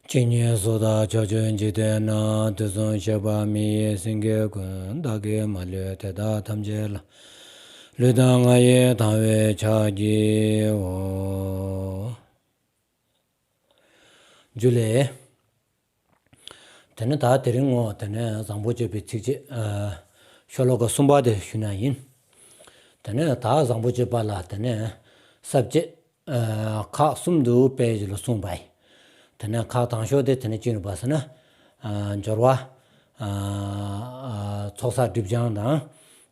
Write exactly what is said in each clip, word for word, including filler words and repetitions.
ཇི་སྙེད་སུ་དག་ཕྱོགས་བཅུའི་འཇིག་རྟེན་ན། དུས་གསུམ་གཤེགས་པ་མི་ཡི་སེང་གེ་ཀུན། བདག་གིས་མ་ལུས་དེ་དག་ཐམས་ཅད་ལ། ལུས་དང་ངག་ཡིད་དང་བས་ཕྱག་བགྱིའོ། ཇུ་ལེ། དེ་ནས་ད་དེ་རིང་ངོ་དེ་ནས་བཟང་པོ་སྤྱོད་པའི་ཚིགས་བཅད་ཨ་ཤོ་ལོ་ཀ་གསུམ་པ་དེ་ཞུ་ན་ཡིན། དེ་ནས་ད་བཟང་པོ་སྤྱོད་པ་ལ་དེ་ནས་ས་བཅད་ཨ་ཁག་གསུམ་དུ་སྤེལ་ཞིག་ལ་གསུངས་པ་ཡིན། དེ་ནས་ཁག་དང་ཤོས་དེ་དེ་ནས་ཅི་ཡིན་པ་ཟེར་ན། ཨ་སྦྱོར་བ། ཨ་ཨ་ཚོགས་བསགས་སྒྲིབ་སྦྱང་དང་།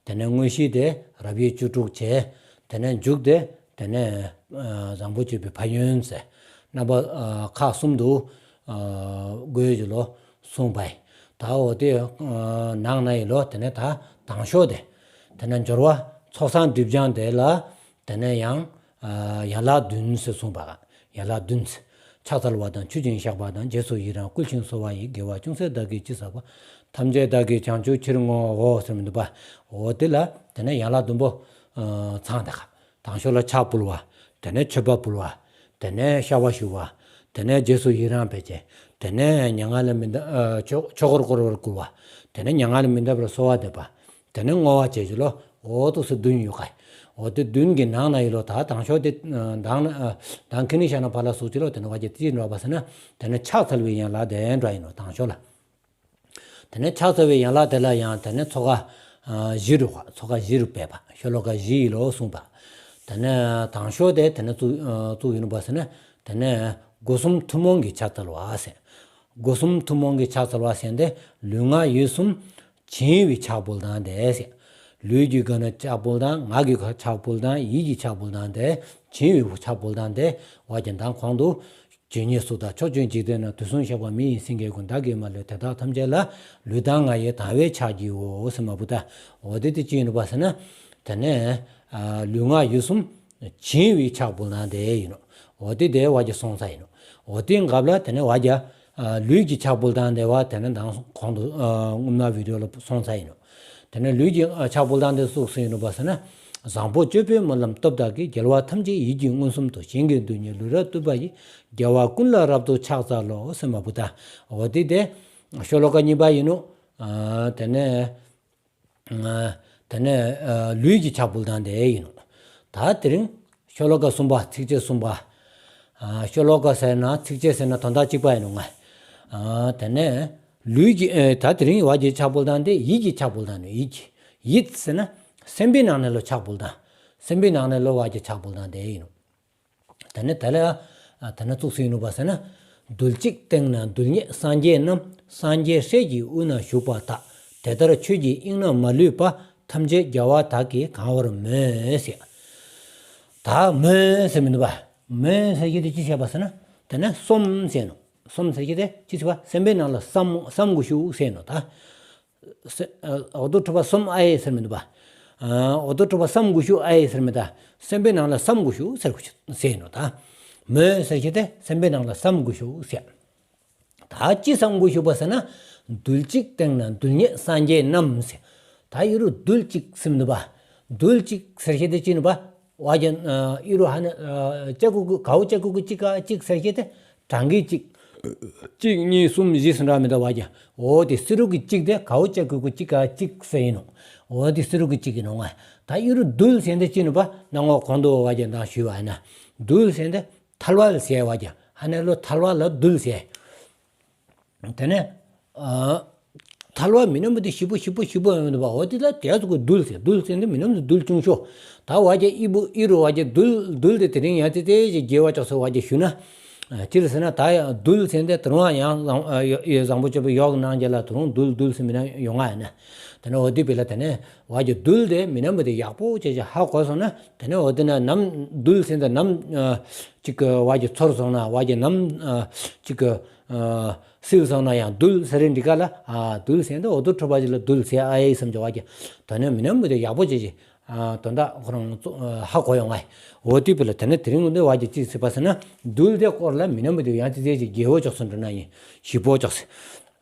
དེ་ནས་དངོས་གཞི་དེ་རབ་དབྱེ་བཅུ་དྲུག་བྱས། དེ་ནས་མཇུག་དེ་དེ་ནས་ཨ་བཟང་པོ་སྤྱོད་པའི་ཕན་ཡོན་ཟེར། རྣམ་པ་ཨ་ཁག་གསུམ་དུ་ཨ་བགོས་ཞིག་ལ་གསུངས་པ་ཡིན། ད་འོ་དེ་ཨ་ནང་ན་ཡིན་ལོ། དེ་ནས་ད་དང་ཤོས་དེ། དེ་ནས་སྦྱོར་བ་ཚོགས་བསགས་སྒྲིབ་སྦྱང་དེ་ལ། དེ་ནས་ཡང་ཨ་ཡན་ལག་བདུན་ཟེར་གསུངས་པ། ཡན་ལག་བདུན། ཕྱག་འཚལ་བ་དང་མཆོད་ཅིང་བཤགས་པ་དང་། རྗེས་སུ་ཡི་རང་བསྐུལ་ཞིང་གསོལ་བ་ཡི། དགེ་བ་ཅུང་ཟད་བདག་གིས་ཅི་བསགས་པ། ཐམས་ཅད་བདག་གིས་བྱང་ཆུབ་ཕྱིར་བསྔོའོ་ཟེར་མི་འདུག་པ། འོ་དེ་ལ་དེ་ནས་ཡན་ལག་བདུན་པོ་ཨ་ཚང་དེ་ག། དང་ཤོས་ལ་ཕྱག་ཕུལ་བ། དེ་ནས་མཆོད་པ་ཕུལ་བ། དེ་ནས་བཤགས་པ་ཞུ་བ། དེ་ནས་རྗེས་སུ་ཡི་རང་བྱེད་ཅིང་། དེ་ནས་མྱ་ངན་ལས་མི་འདའ་ཨ་ཆོས་ཆོས་འཁོར་བསྐོར་བར་བསྐུལ་བ། དེ་ནས་མྱ་ངན་ལས་མི་འདའ་བར་གསོལ་བ་འདེབས་པ། དེ་ནས་བསྔོ་བ་བྱེད་ཅིག་ལོ། འོ་དེ་ཚོ་བདུན་ཡོད་ག། འོ་དེ་བདུན་གྱི་ནང་ན་ཡིན་ལོ། ད་དང་ཤོས་དེ་ཨ་དང་ན་ཨ་དང་ཁེ་ནི་ཤ་ན་ཕ་ལ་སུག་ཅིག་ལོ། དེ་ནས་བ་ཅི་ཏི་ཅི་འགྲོ་བ་ཟེར་ན། དེ་ནས་ཕྱག་འཚལ་བའི་ཡན་ལག་དེ་འགྲོ་ཡིན་ནོ། དང་ཤོས་ལ། དེ་ནས་ཕྱག་འཚལ་བའི་ཡན་ལག་དེ་ལ་ཡང་དེ་ནས་ཚོགས་ཀ་ཨ་བཞི་རུ་ཚོགས་ཀ་བཞི་རུ་སྤེལ་བ། ཤོ་ལོ་ཀ་བཞི་ཡིན་ལོ་གསུངས་པ། དེ་ནས་དང་ཤོས་དེ་དེ་ནས་བཙུགས་ཨ་བཙུགས་ཡིན་པ་ཟེར་ན། དེ་ནས་སྒོ་གསུམ་ཐུན་མོང་གི་ཕྱག་འཚལ་བ་ཟེར། སྒོ་གསུམ་ཐུན་མོང་གི་ཕྱག་འཚལ་བ་ཟེར་ཏེ། ལུས་ངག་ཡིད་གསུམ་བྱིན་པའི་ཕྱག་ཕུལ་སྟངས་དེ་ཟེར། ལུས་ཀྱི་སྒོ་ནས་ཕྱག་ཕུལ་སྟངས། ངག་གི་ཕྱག་ཕུལ་སྟངས། ཡིད་ཀྱི་ཕྱག་ཕུལ་སྟངས་དེ། བྱིན་པའི་ཕྱག་ཕུལ་སྟངས་དེ་བ་ཅན་དང་གོང་དུ། ཇི་སྙེད་སུ་དག་ཕྱོགས་བཅུའི་འཇིག་རྟེན་ན། དུས་གསུམ་གཤེགས་པ་མི་ཡི་སེང་གེ་ཀུན། བདག་གིས་མ་ལུས་དེ་དག་ཐམས་ཅད་ལ། ལུས་དང་ངག་ཡིད་དང་བས་ཕྱག་བགྱིའོ་ཟེར་མ་བུ་ད། འོ་དེ་དེ་ཅི་ཡིན་པ་ཟེར་ན། དེ་ནས་ཨ་ལུས་ངག་ཡིད་གསུམ་བྱིན་པའི་ཕྱག་ཕུལ་སྟངས་དེ་ཡིན་ནོ། འོ་དེ་དེ་བ་ཅན་སོང་ས་ཡིན་ནོ། འོ་དེ་སྐབས་ལ་དེ་ནས་བ་ཅན་ཨ་ལུས་ཀྱི་ཕྱག་ཕུལ་སྟངས་དེ་བ་དེ་ནས་དང་གོང་དུ་ཨ་སྔོན་མ་བི་ཌི་ཡོ་ལ་སོང་ས་ཡིན་ནོ། དེ་ནས་ལུས་ཀྱི་ཨ་ཕྱག་ཕུལ་སྟངས་དེ་སུག་སུ་ཡིན་ནོ་བ་ཟེར་ན། བཟང་པོ་སྤྱོད་པའི་སྨོན་ལམ་སྟོབས་དག་གིས། རྒྱལ་བ་ཐམས་ཅད་ཡིད་ཀྱིས་མངོན་སུམ་དུ། གཞན་གྱི་སྡུག་བསྔལ་ལུས་རབ་བཏུལ་བ་ཡི། རྒྱལ་བ་ཀུན་ལ་རབ་ཏུ་ཕྱག་འཚལ་ལོ་ཟེར་མ་བུ་ད། འོ་དེ་དེ་ཤོ་ལོ་ཀ་གཉིས་པ་ཡིན་ནོ། ཨ་དེ་ནས་ཨ་དེ་ནས་ཨ་ལུས་ཀྱི་ཕྱག་ཕུལ་སྟངས་དེ་ཡིན་ནོ། ད་དེ་རིང་ཤོ་ལོ་ཀ་གསུམ་པ། ཚིགས་བཅད་གསུམ་པ། ཨ་ཤོ་ལོ་ཀ་ཟེར་ན་ཚིགས་བཅད་ཟེར་ན་དོན་དག་གཅིག་པ་ཡིན་ནོ་ང་། ཨ་དེ་ནས་ལུས་ཀྱི་ཨེ་ད་དེ་རིང་བ་ཅན་ཕྱག་ཕུལ་སྟངས་དེ་ཡིད་ཀྱི་ཕྱག་ཕུལ་སྟངས་ནི། ཡིད་ཀྱི་ཡིད་ཟེར་ན་སེམས་པའི་ནང་ནས་ལོ་ཕྱག་ཕུལ་སྟངས། སེམས་པའི་ནང་ནས་ལོ་བ་ཅན་ཕྱག་ཕུལ་སྟངས་དེ་ཡིན་ནོ། དེ་ནས་དེ་ལ་ཨ་དེ་ནས་སུག་སུ་ཡིན་ནོ་བ་ཟེར་ན། རྡུལ་གཅིག་སྟེང་ན་རྡུལ་སྙེད་སངས་རྒྱས་རྣམས། སངས་རྒྱས་སྲས་ཀྱི་དབུས་ན་བཞུགས་པ་དག། དེ་ལྟར་ཆོས་ཀྱི་དབྱིངས་རྣམས་མ་ལུས་པ། ཐམས་ཅད་རྒྱལ་བ་དག་གིས་གང་བར་མོས་ཟེར། ད་མོས་ཟེར་མི་འདུག་པ། མོས་ཟེར་གྱི་དེ་ཅི་བྱས་པ་ཟེར་ན། དེ་ནས་སོམས་ཟེར་ནོ། སོམས་ཟེར་གྱི་དེ་ཅི་བྱས་པ། སེམས་པའི་ནང་ལ་བསམ་བསམ་དགོས་ཤུགས་ཟེར་ནོ་ད། སེ་ཨ་འོ་དོ་ཁྲོ་བ་སོམས་ཨ་ཡེ་ཟེར་མི་འདུག་པ། ཨ་འོ་དོ་ཁྲོ་བ་བསམ་དགོས་ཤུགས་ཨ་ཡེ་ཟེར་མི་ད། སེམས་པའི་ནང་ལ་བསམ་དགོས་ཤུགས་ཟེར་དགོས་ཤུགས་ཟེར་ནོ་ད། མོས་ཟེར་གྱི་དེ་སེམས་པའི་ནང་ལ་བསམ་དགོས་ཤུགས་ཟེར། ད་ཅི་བསམ་དགོས་ཤུགས་པ་ཟེར་ན། རྡུལ་གཅིག་སྟེང་ན་རྡུལ་སྙེད་སངས་རྒྱས་རྣམས་ཟེར། ད་ཡུ་རུ་རྡུལ་གཅིག་ཟེར་མི་འདུག་པ། རྡུལ་གཅིག་ཟེར་གྱི་དེ་ཅི་ནི་པ། བ་ཅན་ཨ་ཨི་རུ་ཧ་ནི་ཨ་ལྕགས་ཀུ་ཀུ་གའུ་ལྕགས་ཀུ་ཀུ་གཅིག་ག་གཅིག་ཟེར་གྱི་དེ་གྲངས་ཀྱི་གཅིག་གཅིག་གཉིས་གསུམ་བཞི་ཟེར་འདྲ་མི་འདུག་བ་ཅན། འོ་དེ་སི་རུ་གི་གཅིག་དེ་གའུ་ལྕགས་ཀུ་ཀུ་གཅིག་ག་གཅིག་ཟེར་ཡིན་ནོ། འོ་དེ་སི་རུ་གི་གཅིག་ཡིན་ནོ་ང་། ད་ཡུ་རུ་རྡུལ་ཟེར་དེ་ཅི་ནི་པ་ན་ངོ་གོང་དུ་བ་ཅན་དང་ཞུས་བ་ཡིན་ན། རྡུལ་ཟེར་དེ་ཐལ་བ་ཟེར་བ་ཅན། ཧ་ནེ་ལོ་ཐལ་བ་ལ་རྡུལ་ཟེར། དེ་ནས་ཨ་ཐལ་བ་མི་ནམ་བུ་དེ་ཞིབ་པོ་ཞིབ་པོ་ཞིབ་པོ་ཡོང་འདུག་པ། འོ་དེ་ལ་དེ་ཚོ་གི་རྡུལ་ཟེར། རྡུལ་ཟེར་འདི་མི་ནམ་དུ་རྡུལ་ཆུང་ཤོས། ད་བ་ཅན་ཨི་བུ་ཨི་རུ་བ་ཅན་རྡུལ་རྡུལ་དེ་དེ་རིང་ཡང་དེ་དེ་ཞིག་རྒྱས་པ་ཅོག་ཟེར་བ་ཅན་ཞུ་ན། ཨ་ཅི་ལ་ཟེར་ན་ད་ཡང་རྡུལ་ཟེར་འདི་དུ་རུང་ཡང་བཟང་ཨ་ཡོ་ཡོ་བཟང་པོ་སྤྱོད་པའི་ཡོག་གི་ནང་རྒྱ་ལ་དུ་རུང་རྡུལ་རྡུལ་ཟེར་མི་ནམ་ཡོང་ང་ཡིན་ན། དེ་ནས་འོ་དེ་བི་ལ་དེ་ནས་བ་ཅན་རྡུལ་དེ་མི་ནམ་བུ་དེ་ཡག་པོ་བྱས་བྱས་ཧ་གོ་སོང་ན། དེ་ནས་འོ་དེ་ན་ནམ་རྡུལ་ཟེར་འདི་ནམ་ཨ་ཅིག་གི་བ་ཅན་ཚོར་སོང་ན། བ་ཅན་ནམ་ཨ་ཅིག་གི་ཨ་སིལ་སོང་ན་ཡང་རྡུལ་ཟེར་རིན་འདི་ག་ལ། ཨ་རྡུལ་ཟེར་འདི་འོ་དོ་ཁྲོ་བ་ཅིག་ལ་རྡུལ་ཟེར་ཨ་ཡེ་བསམ་བྱ་བ་ཅིག། ད་ནི་མི་ནམ་བུ་དེ་ཡག་པོ་བྱེད་ཅིག། ཨ་དོན་དག་ཁོ་རང་ཚོ་ཨ་ཧ་གོ་ཡོང་ང་། འོ་དེ་བི་ལ་དེ་ནི་དེ་རིང་འདི་བ་ཅན་ཅི་ཟེར་བ་ཟེར་ན། རྡུལ་དེ་སྐོར་ལ་མི་ནམ་བུ་དེ་ཡང་ཅི་ཟེར་ཅིག་རྒྱས་པོ་ཅོག་ཟེར་འགྲོ་ན་ཡིན། ཞིབ་པོ་ཅོག་ཟེར།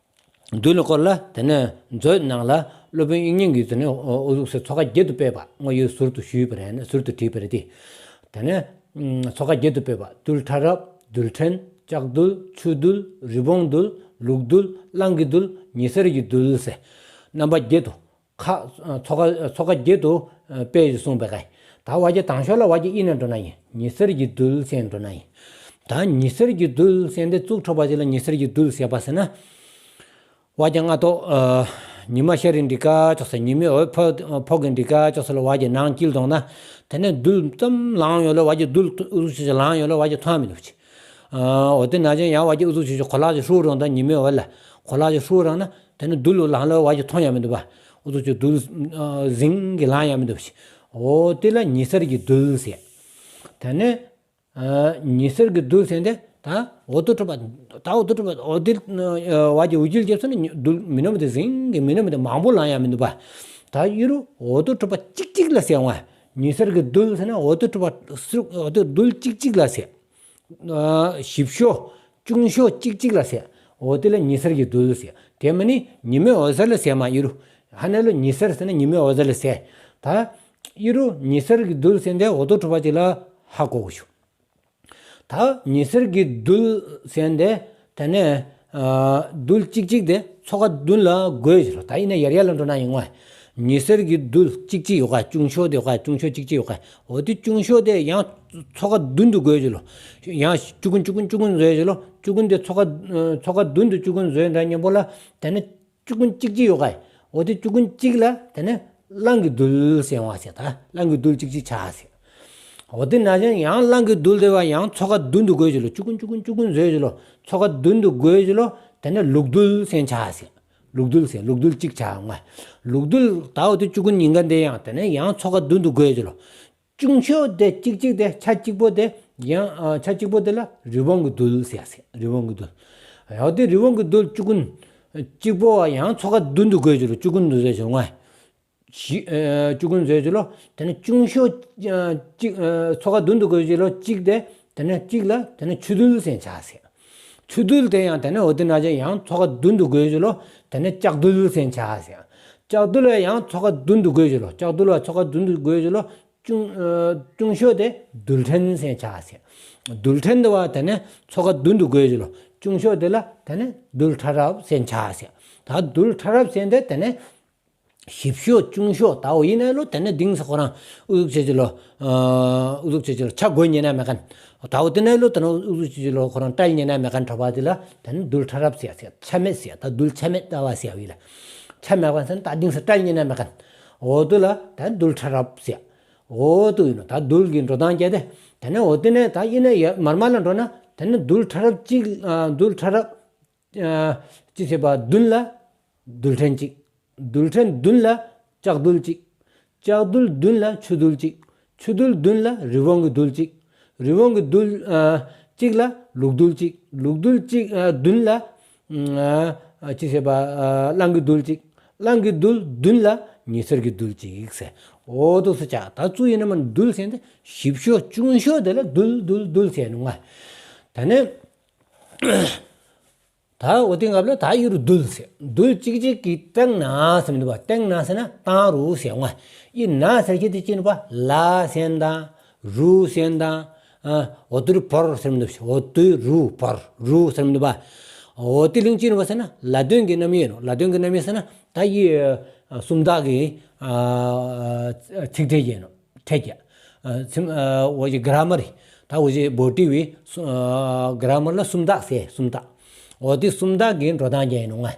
རྡུལ་སྐོར་ལ་དེ་ནས་མཛོད་ནང་ལ་སློབ་དཔོན་དབྱིག་གཉེན་གྱིས་དེ་ནས་འོ་འོ་ཟུག་སེ་ཚོ་ཀ་བརྒྱད་དུ་སྤེལ་བ། ངོ་ཡོད་ཟུར་དུ་ཞུས་པ་རེད། ཟུར་དུ་བྲིས་པ་རེད་དེ། དེ་ནས་ཚོ་ཀ་བརྒྱད་དུ་སྤེལ་བ། རྡུལ་ཕྲ་རབ། རྡུལ་ཕྲན། ལྕགས་རྡུལ། ཆུ་རྡུལ། རི་བོང་རྡུལ། ལུག་རྡུལ། གླང་གི་རྡུལ། ཉི་ཟེར་གྱི་རྡུལ་ཟེར། རྣམ་པ་བརྒྱད་དུ། ཁ། ཚོ་ཁ་ཚོ་ཁ་བརྒྱད་དུ་དཔེ་ཞིག་གསུངས་པའི་སྐད། ད་བ་ཅི་དང་ཤོག་ལ་བ་ཅི་ཨི་ན་འགྲོ་ན་ཡིན། ཉི་ཟེར་གྱི་རྡུལ་ཟེར་འགྲོ་ན་ཡིན། ད་ཉི་ཟེར་གྱི་རྡུལ་ཟེར་འདི་གཙུག་ཁྲོ་པ་ཅིག་ལ་ཉི་ཟེར་གྱི་རྡུལ་ཟེར་བ་ཟེར་ན། བ་ཅི་སྔ་ཏོག་ཉི་མ་ཤར་རི་འདི་ཀ་ཅོག་ས། ཉི་མའི་འོད་ཕོག་ཕོག་གི་འདི་ཀ་ཅོག་ས་ལ་བ་ཅི་ནང་དཀྱིལ་དོང་ན། དེ་ནས་རྡུལ་ཙམ་ལངས་ཡོད་ལ་བ་ཅི་རྡུལ་ཨུ་ཚུགས་ཅིག་ལངས་ཡོད་ལ་བ་ཅི་མཐོང་ཡ་མི་འདུག་ཅི། འོ་དེ་ན་ཅན་ཡང་བ་ཅི་ཨུ་ཚུགས་ཅིག་གོ་ལག་ཅིག་ཧྲུག་རང་ད་ཉི་མའི་འོད་ལ་གོ་ལག་ཅིག་ཧྲུག་རང་ན་དེ་ནས་རྡུལ་ལངས་ལ་བ་ཅི་མཐོང་ཡ་མི་འདུག་པ། ཨུ་ཚུགས་ཅིག་རྡུལ་ཟིང་གི་ལངས་ཡ་མི་འདུག་ཅི། འོ་དེ་ལ་ཉི་ཟེར་གྱི་རྡུལ་ཟེར། དེ་ནས། ཉི་ཟེར་གྱི་རྡུལ་ཟེར་འདི་ད་འོ་དོ་ཁྲོ་པ། ད་འོ་དོ་ཁྲོ་པ་འོ་དེ་བ་ཅི་འུ་ཅིལ་རྒྱབ་ས་ནི་རྡུལ་མི་ནམ་དེ་ཟིང་གི་མི་ནམ་དེ་མང་པོ་ལངས་ཡ་མི་འདུག་པ། ད་ཨི་རུ་འོ་དོ་ཁྲོ་པ་གཅིག་གཅིག་ལ་ཟེར་བ། ཉི་ཟེར་གྱི་རྡུལ་ཟེར་ན་འོ་དོ་ཁྲོ་པ་སུ་འོ་དོ་རྡུལ་གཅིག་གཅིག་ལ་ཟེར། ཞིབ་ཤོས་ཆུང་ཤོས་གཅིག་གཅིག་ལ་ཟེར། འོ་དེ་ལ་ཉི་ཟེར་གྱི་རྡུལ་ཟེར། དེ་མ་ནི་ཉི་མའི་འོད་ཟེར་ལ་ཟེར་མ་ཨི་རུ། ཧ་ནེ་ལོ་ཉི་ཟེར་ཟེར་ན་ཉི་མའི་འོད་ཟེར་ལ་ཟེར། ད་ཨི་རུ་ཉི་ཟེར་གྱི་རྡུལ་ཟེར་འདི་འོ་དོ་ཁྲོ་པ་ཅིག་ལ་ཧ་གོ་གི་ཞུ། ད་ཉི་ཟེར་གྱི་རྡུལ་ཟེར་འདི་དེ་ནས་རྡུལ་གཅིག་གཅིག་དེ་ཚོ་ཁ་བདུན་ལ་བགོས་ཞུ་ལོ། ད་ཡིན་ན་ཡར་ཡར་ལ་འགྲོ་ན་ཡིན་ངོ་། ཉི་ཟེར་གྱི་རྡུལ་གཅིག་གཅིག་ཡོད་ཀ་ཆུང་ཤོས་དེ་ཡོད་ཀ་ཆུང་ཤོས་གཅིག་གཅིག་ཡོད་ཀ་འོ་དེ་ཆུང་ཤོས་དེ་ཡང་ཚོ་ཁ་བདུན་དུ་བགོས་ཞུ་ལོ། ཡང་ཆུ་ཀུན་ཆུ་ཀུན་ཆུ་ཀུན་བཟོས་ཞུ་ལོ། ཆུ་ཀུན་དེ་ཚོ་ཁ་ཚོ་ཁ་བདུན་དུ་ཆུ་ཀུན་བཟོས་འདྲ་མཉམ་པོ་ལ་དེ་ནས་ཆུ་ཀུན་གཅིག་གཅིག་ཡོད་ཀ་འོ་དེ་ཆུ་ཀུན་གཅིག་ལ་དེ་ནས་གླང་གི་རྡུལ་ཟེར་བ་ཟེར། ད་གླང་གི་རྡུལ་གཅིག་གཅིག་ཆགས་ཟེར། འོ་དེ་ན་ཅན་ཡང་གླང་གི་རྡུལ་དེ་བ་ཡང་ཚོ་ཁ་བདུན་དུ་བགོས་ཞུ་ལོ། ཆུ་ཀུན་ཆུ་ཀུན་ཆུ་ཀུན་བཟོས་ཞུ་ལོ། ཚོ་ཁ་བདུན་དུ་བགོས་ཞུ་ལོ། དེ་ནས་ལུག་རྡུལ་ཟེར་ཆགས་ཟེར། ལུག་རྡུལ་ཟེར་ལུག་རྡུལ་གཅིག་ཆགས་ང་། ལུག་རྡུལ་ད་འོ་དེ་ཆུ་ཀུན་ཉིན་ག་དེ་ཡང་དེ་ནས་ཡང་ཚོ་ཁ་བདུན་དུ་བགོས་ཞུ་ལོ། ཆུང་ཤོས་དེ་གཅིག་གཅིག་དེ་ཆ་གཅིག་པོ་དེ་ཡང་ཆ་གཅིག་པོ་དེ་ལ་རི་བོང་གི་རྡུལ་ཟེར་ཟེར། རི་བོང་གི་རྡུལ། འོ་དེ་རི་བོང་གི་རྡུལ་ཆུ་ཀུན་གཅིག་པོ་བ་ཡང་ཚོ་ཁ་བདུན་དུ་བགོས་ཞུ་ལོ། ཆུ་ཀུན་དུ་བཟོས་ཞུ་ང་། བཞི། ཨེ། ཆུ་ཀུན་བཟོས་ཞུ་ལོ། དེ་ནས་ཆུང་ཤོས་ཨ་གཅིག་ཨ་ཚོ་ཁ་བདུན་དུ་བགོས་ཞུ་ལོ། གཅིག་དེ་དེ་ནས་གཅིག་ལ་དེ་ནས་ཆུ་རྡུལ་ཟེར་ཆགས་ཟེར། ཆུ་རྡུལ་དེ་ཡང་དེ་ནས་འོ་དེ་ན་ཅན་ཡང་ཚོ་ཁ་བདུན་དུ་བགོས་ཞུ་ལོ། དེ་ནས་ལྕགས་རྡུལ་ཟེར་ཆགས་ཟེར། ལྕགས་རྡུལ་ལ་ཡང་ཚོ་ཁ་བདུན་དུ་བགོས་ཞུ་ལོ། ལྕགས་རྡུལ་ལ་ཚོ་ཁ་བདུན་དུ་བགོས་ཞུ་ལོ། ཆུང་ཨ་ཆུང་ཤོས་དེ་རྡུལ་ཕྲན་ཟེར་ཆགས་ཟེར། རྡུལ་ཕྲན་དེ་བ་དེ་ནས་ཚོ་ཁ་བདུན་དུ་བགོས་ཞུ་ལོ། ཆུང་ཤོས་དེ་ལ་དེ་ནས་རྡུལ་ཕྲ་རབ་ཟེར་ཆགས་ཟེར། ད་རྡུལ་ཕྲ་རབ་ཟེར་དེ་དེ་ནས་ཞིབ་ཤོས་ཆུང་ཤོས་ད་འོ་ཡིན་ནའི་ལོ། དེ་ནས་དེང་སང་ཁོ་རང་ཨུ་ཚུགས་བྱེད་ཀྱི་ལོ། ཨུ་ཚུགས་བྱེད་ཀྱི་ལོ་ཆ་བགོས་ཉན་ན་མེད་མཁན། ད་འོ་དེ་ནས་ལོ་དེ་ནས་ཨུ་ཚུགས་བྱེད་ཀྱི་ལོ་ཁོ་རང་བཀྲལ་ཉན་ན་མེད་མཁན་གྲོ་པ་དེ་ལ་དེ་ནས་རྡུལ་ཕྲ་རབ་ཟེར་ཟེར། ཆ་མེད་ཟེར། ད་རྡུལ་ཆ་མེད་ལྟ་བ་ཟེར་བ་ཡིན་ལ། ཆ་མེད་མཁན་ཟེར་ན་ད་དེང་སང་བཀྲལ་ཉན་ན་མེད་མཁན། འོ་དེ་ལ་ད་རྡུལ་ཕྲ་རབ་ཟེར། འོ་དེ་ཡིན་ནོ། ད་རྡུལ་གྱི་འགྲོ་སྟངས་བརྒྱད་དེ། དེ་ནས་འོ་དེ་ནས་ད་ཡིན་ན་ཡ་མར་མར་ལ་འགྲོ་ན་དེ་ནས་རྡུལ་ཕྲ་རབ་གཅིག་ཨ་རྡུལ་ཕྲ་རབ་ཨ་ཅི་ཟེར་བ་བདུན་ལ་རྡུལ་ཕྲན་གཅིག་རྡུལ་ཕྲན་བདུན་ལ་ལྕགས་རྡུལ་གཅིག་ལྕགས་རྡུལ་བདུན་ལ་ཆུ་རྡུལ་གཅིག་ཆུ་རྡུལ་བདུན་ལ་རི་བོང་གི་རྡུལ་གཅིག་རི་བོང་གི་རྡུལ་ཨ་གཅིག་ལ་ལུག་རྡུལ་གཅིག་ལུག་རྡུལ་གཅིག་ཨ་བདུན་ལ་ཨ་ཅི་ཟེར་བ་ཨ་གླང་གི་རྡུལ་གཅིག་གླང་གི་རྡུལ་བདུན་ལ་ཉི་ཟེར་གྱི་རྡུལ་གཅིག་ཟེར། འོ་དེ་ཚོ་ཆགས། ད་གཙུག་ཡིན་ན་མ་རྡུལ་ཟེར་དེ་ཞིབ་ཤོས་ཆུང་ཤོས་དེ་ལ་རྡུལ་རྡུལ་རྡུལ་ཟེར་ནོ་ང་། ད་ནི། ད་འོ་དེ་སྐབས་ལ་ད་ཡུ་རུ་རྡུལ་ཟེར། རྡུལ་གཅིག་གཅིག་གི་སྟེང་ན་ཟེར་མི་འདུག་པ། སྟེང་ན་ཟེར་ན་དང་རུ་ཟེར་ང་། ཡི་ན་ཟེར་གྱི་དེ་ཅི་ནི་པ་ལ་ཟེར་དང་རུ་ཟེར་དང་། ཨ་འོ་དུ་རུ་བོར་ཟེར་མི་འདུག་འོ་དུ་རུ་བོར་རུ་ཟེར་མི་འདུག་པ། འོ་དེ་གླིང་ཅི་ནི་པ་ཟེར་ན་ལ་དོན་གྱི་རྣམ་དབྱེ་ནོ། ལ་དོན་གྱི་རྣམ་དབྱེ་ཟེར་ན་ད་ཡི་ཨ་སུམ་རྟགས་ཀྱི་ཨ་ཚིག་ཕྲད་ཡིན་ནོ། ཕྲད་ཀྱི། ཨ་སིམ་ཨ་འོ་ཞེ་གྷ་ར་མར་ད་འོ་ཞེ་བོ་ཊི་བི་ཨ་གྷ་ར་མར་ལ་སུམ་རྟགས་ཟེར། སུམ་རྟགས། འོ་དེ་སུམ་རྟགས་ཀྱི་འགྲོ་སྟངས་ཀྱི་ཡིན་ནོ་ང་།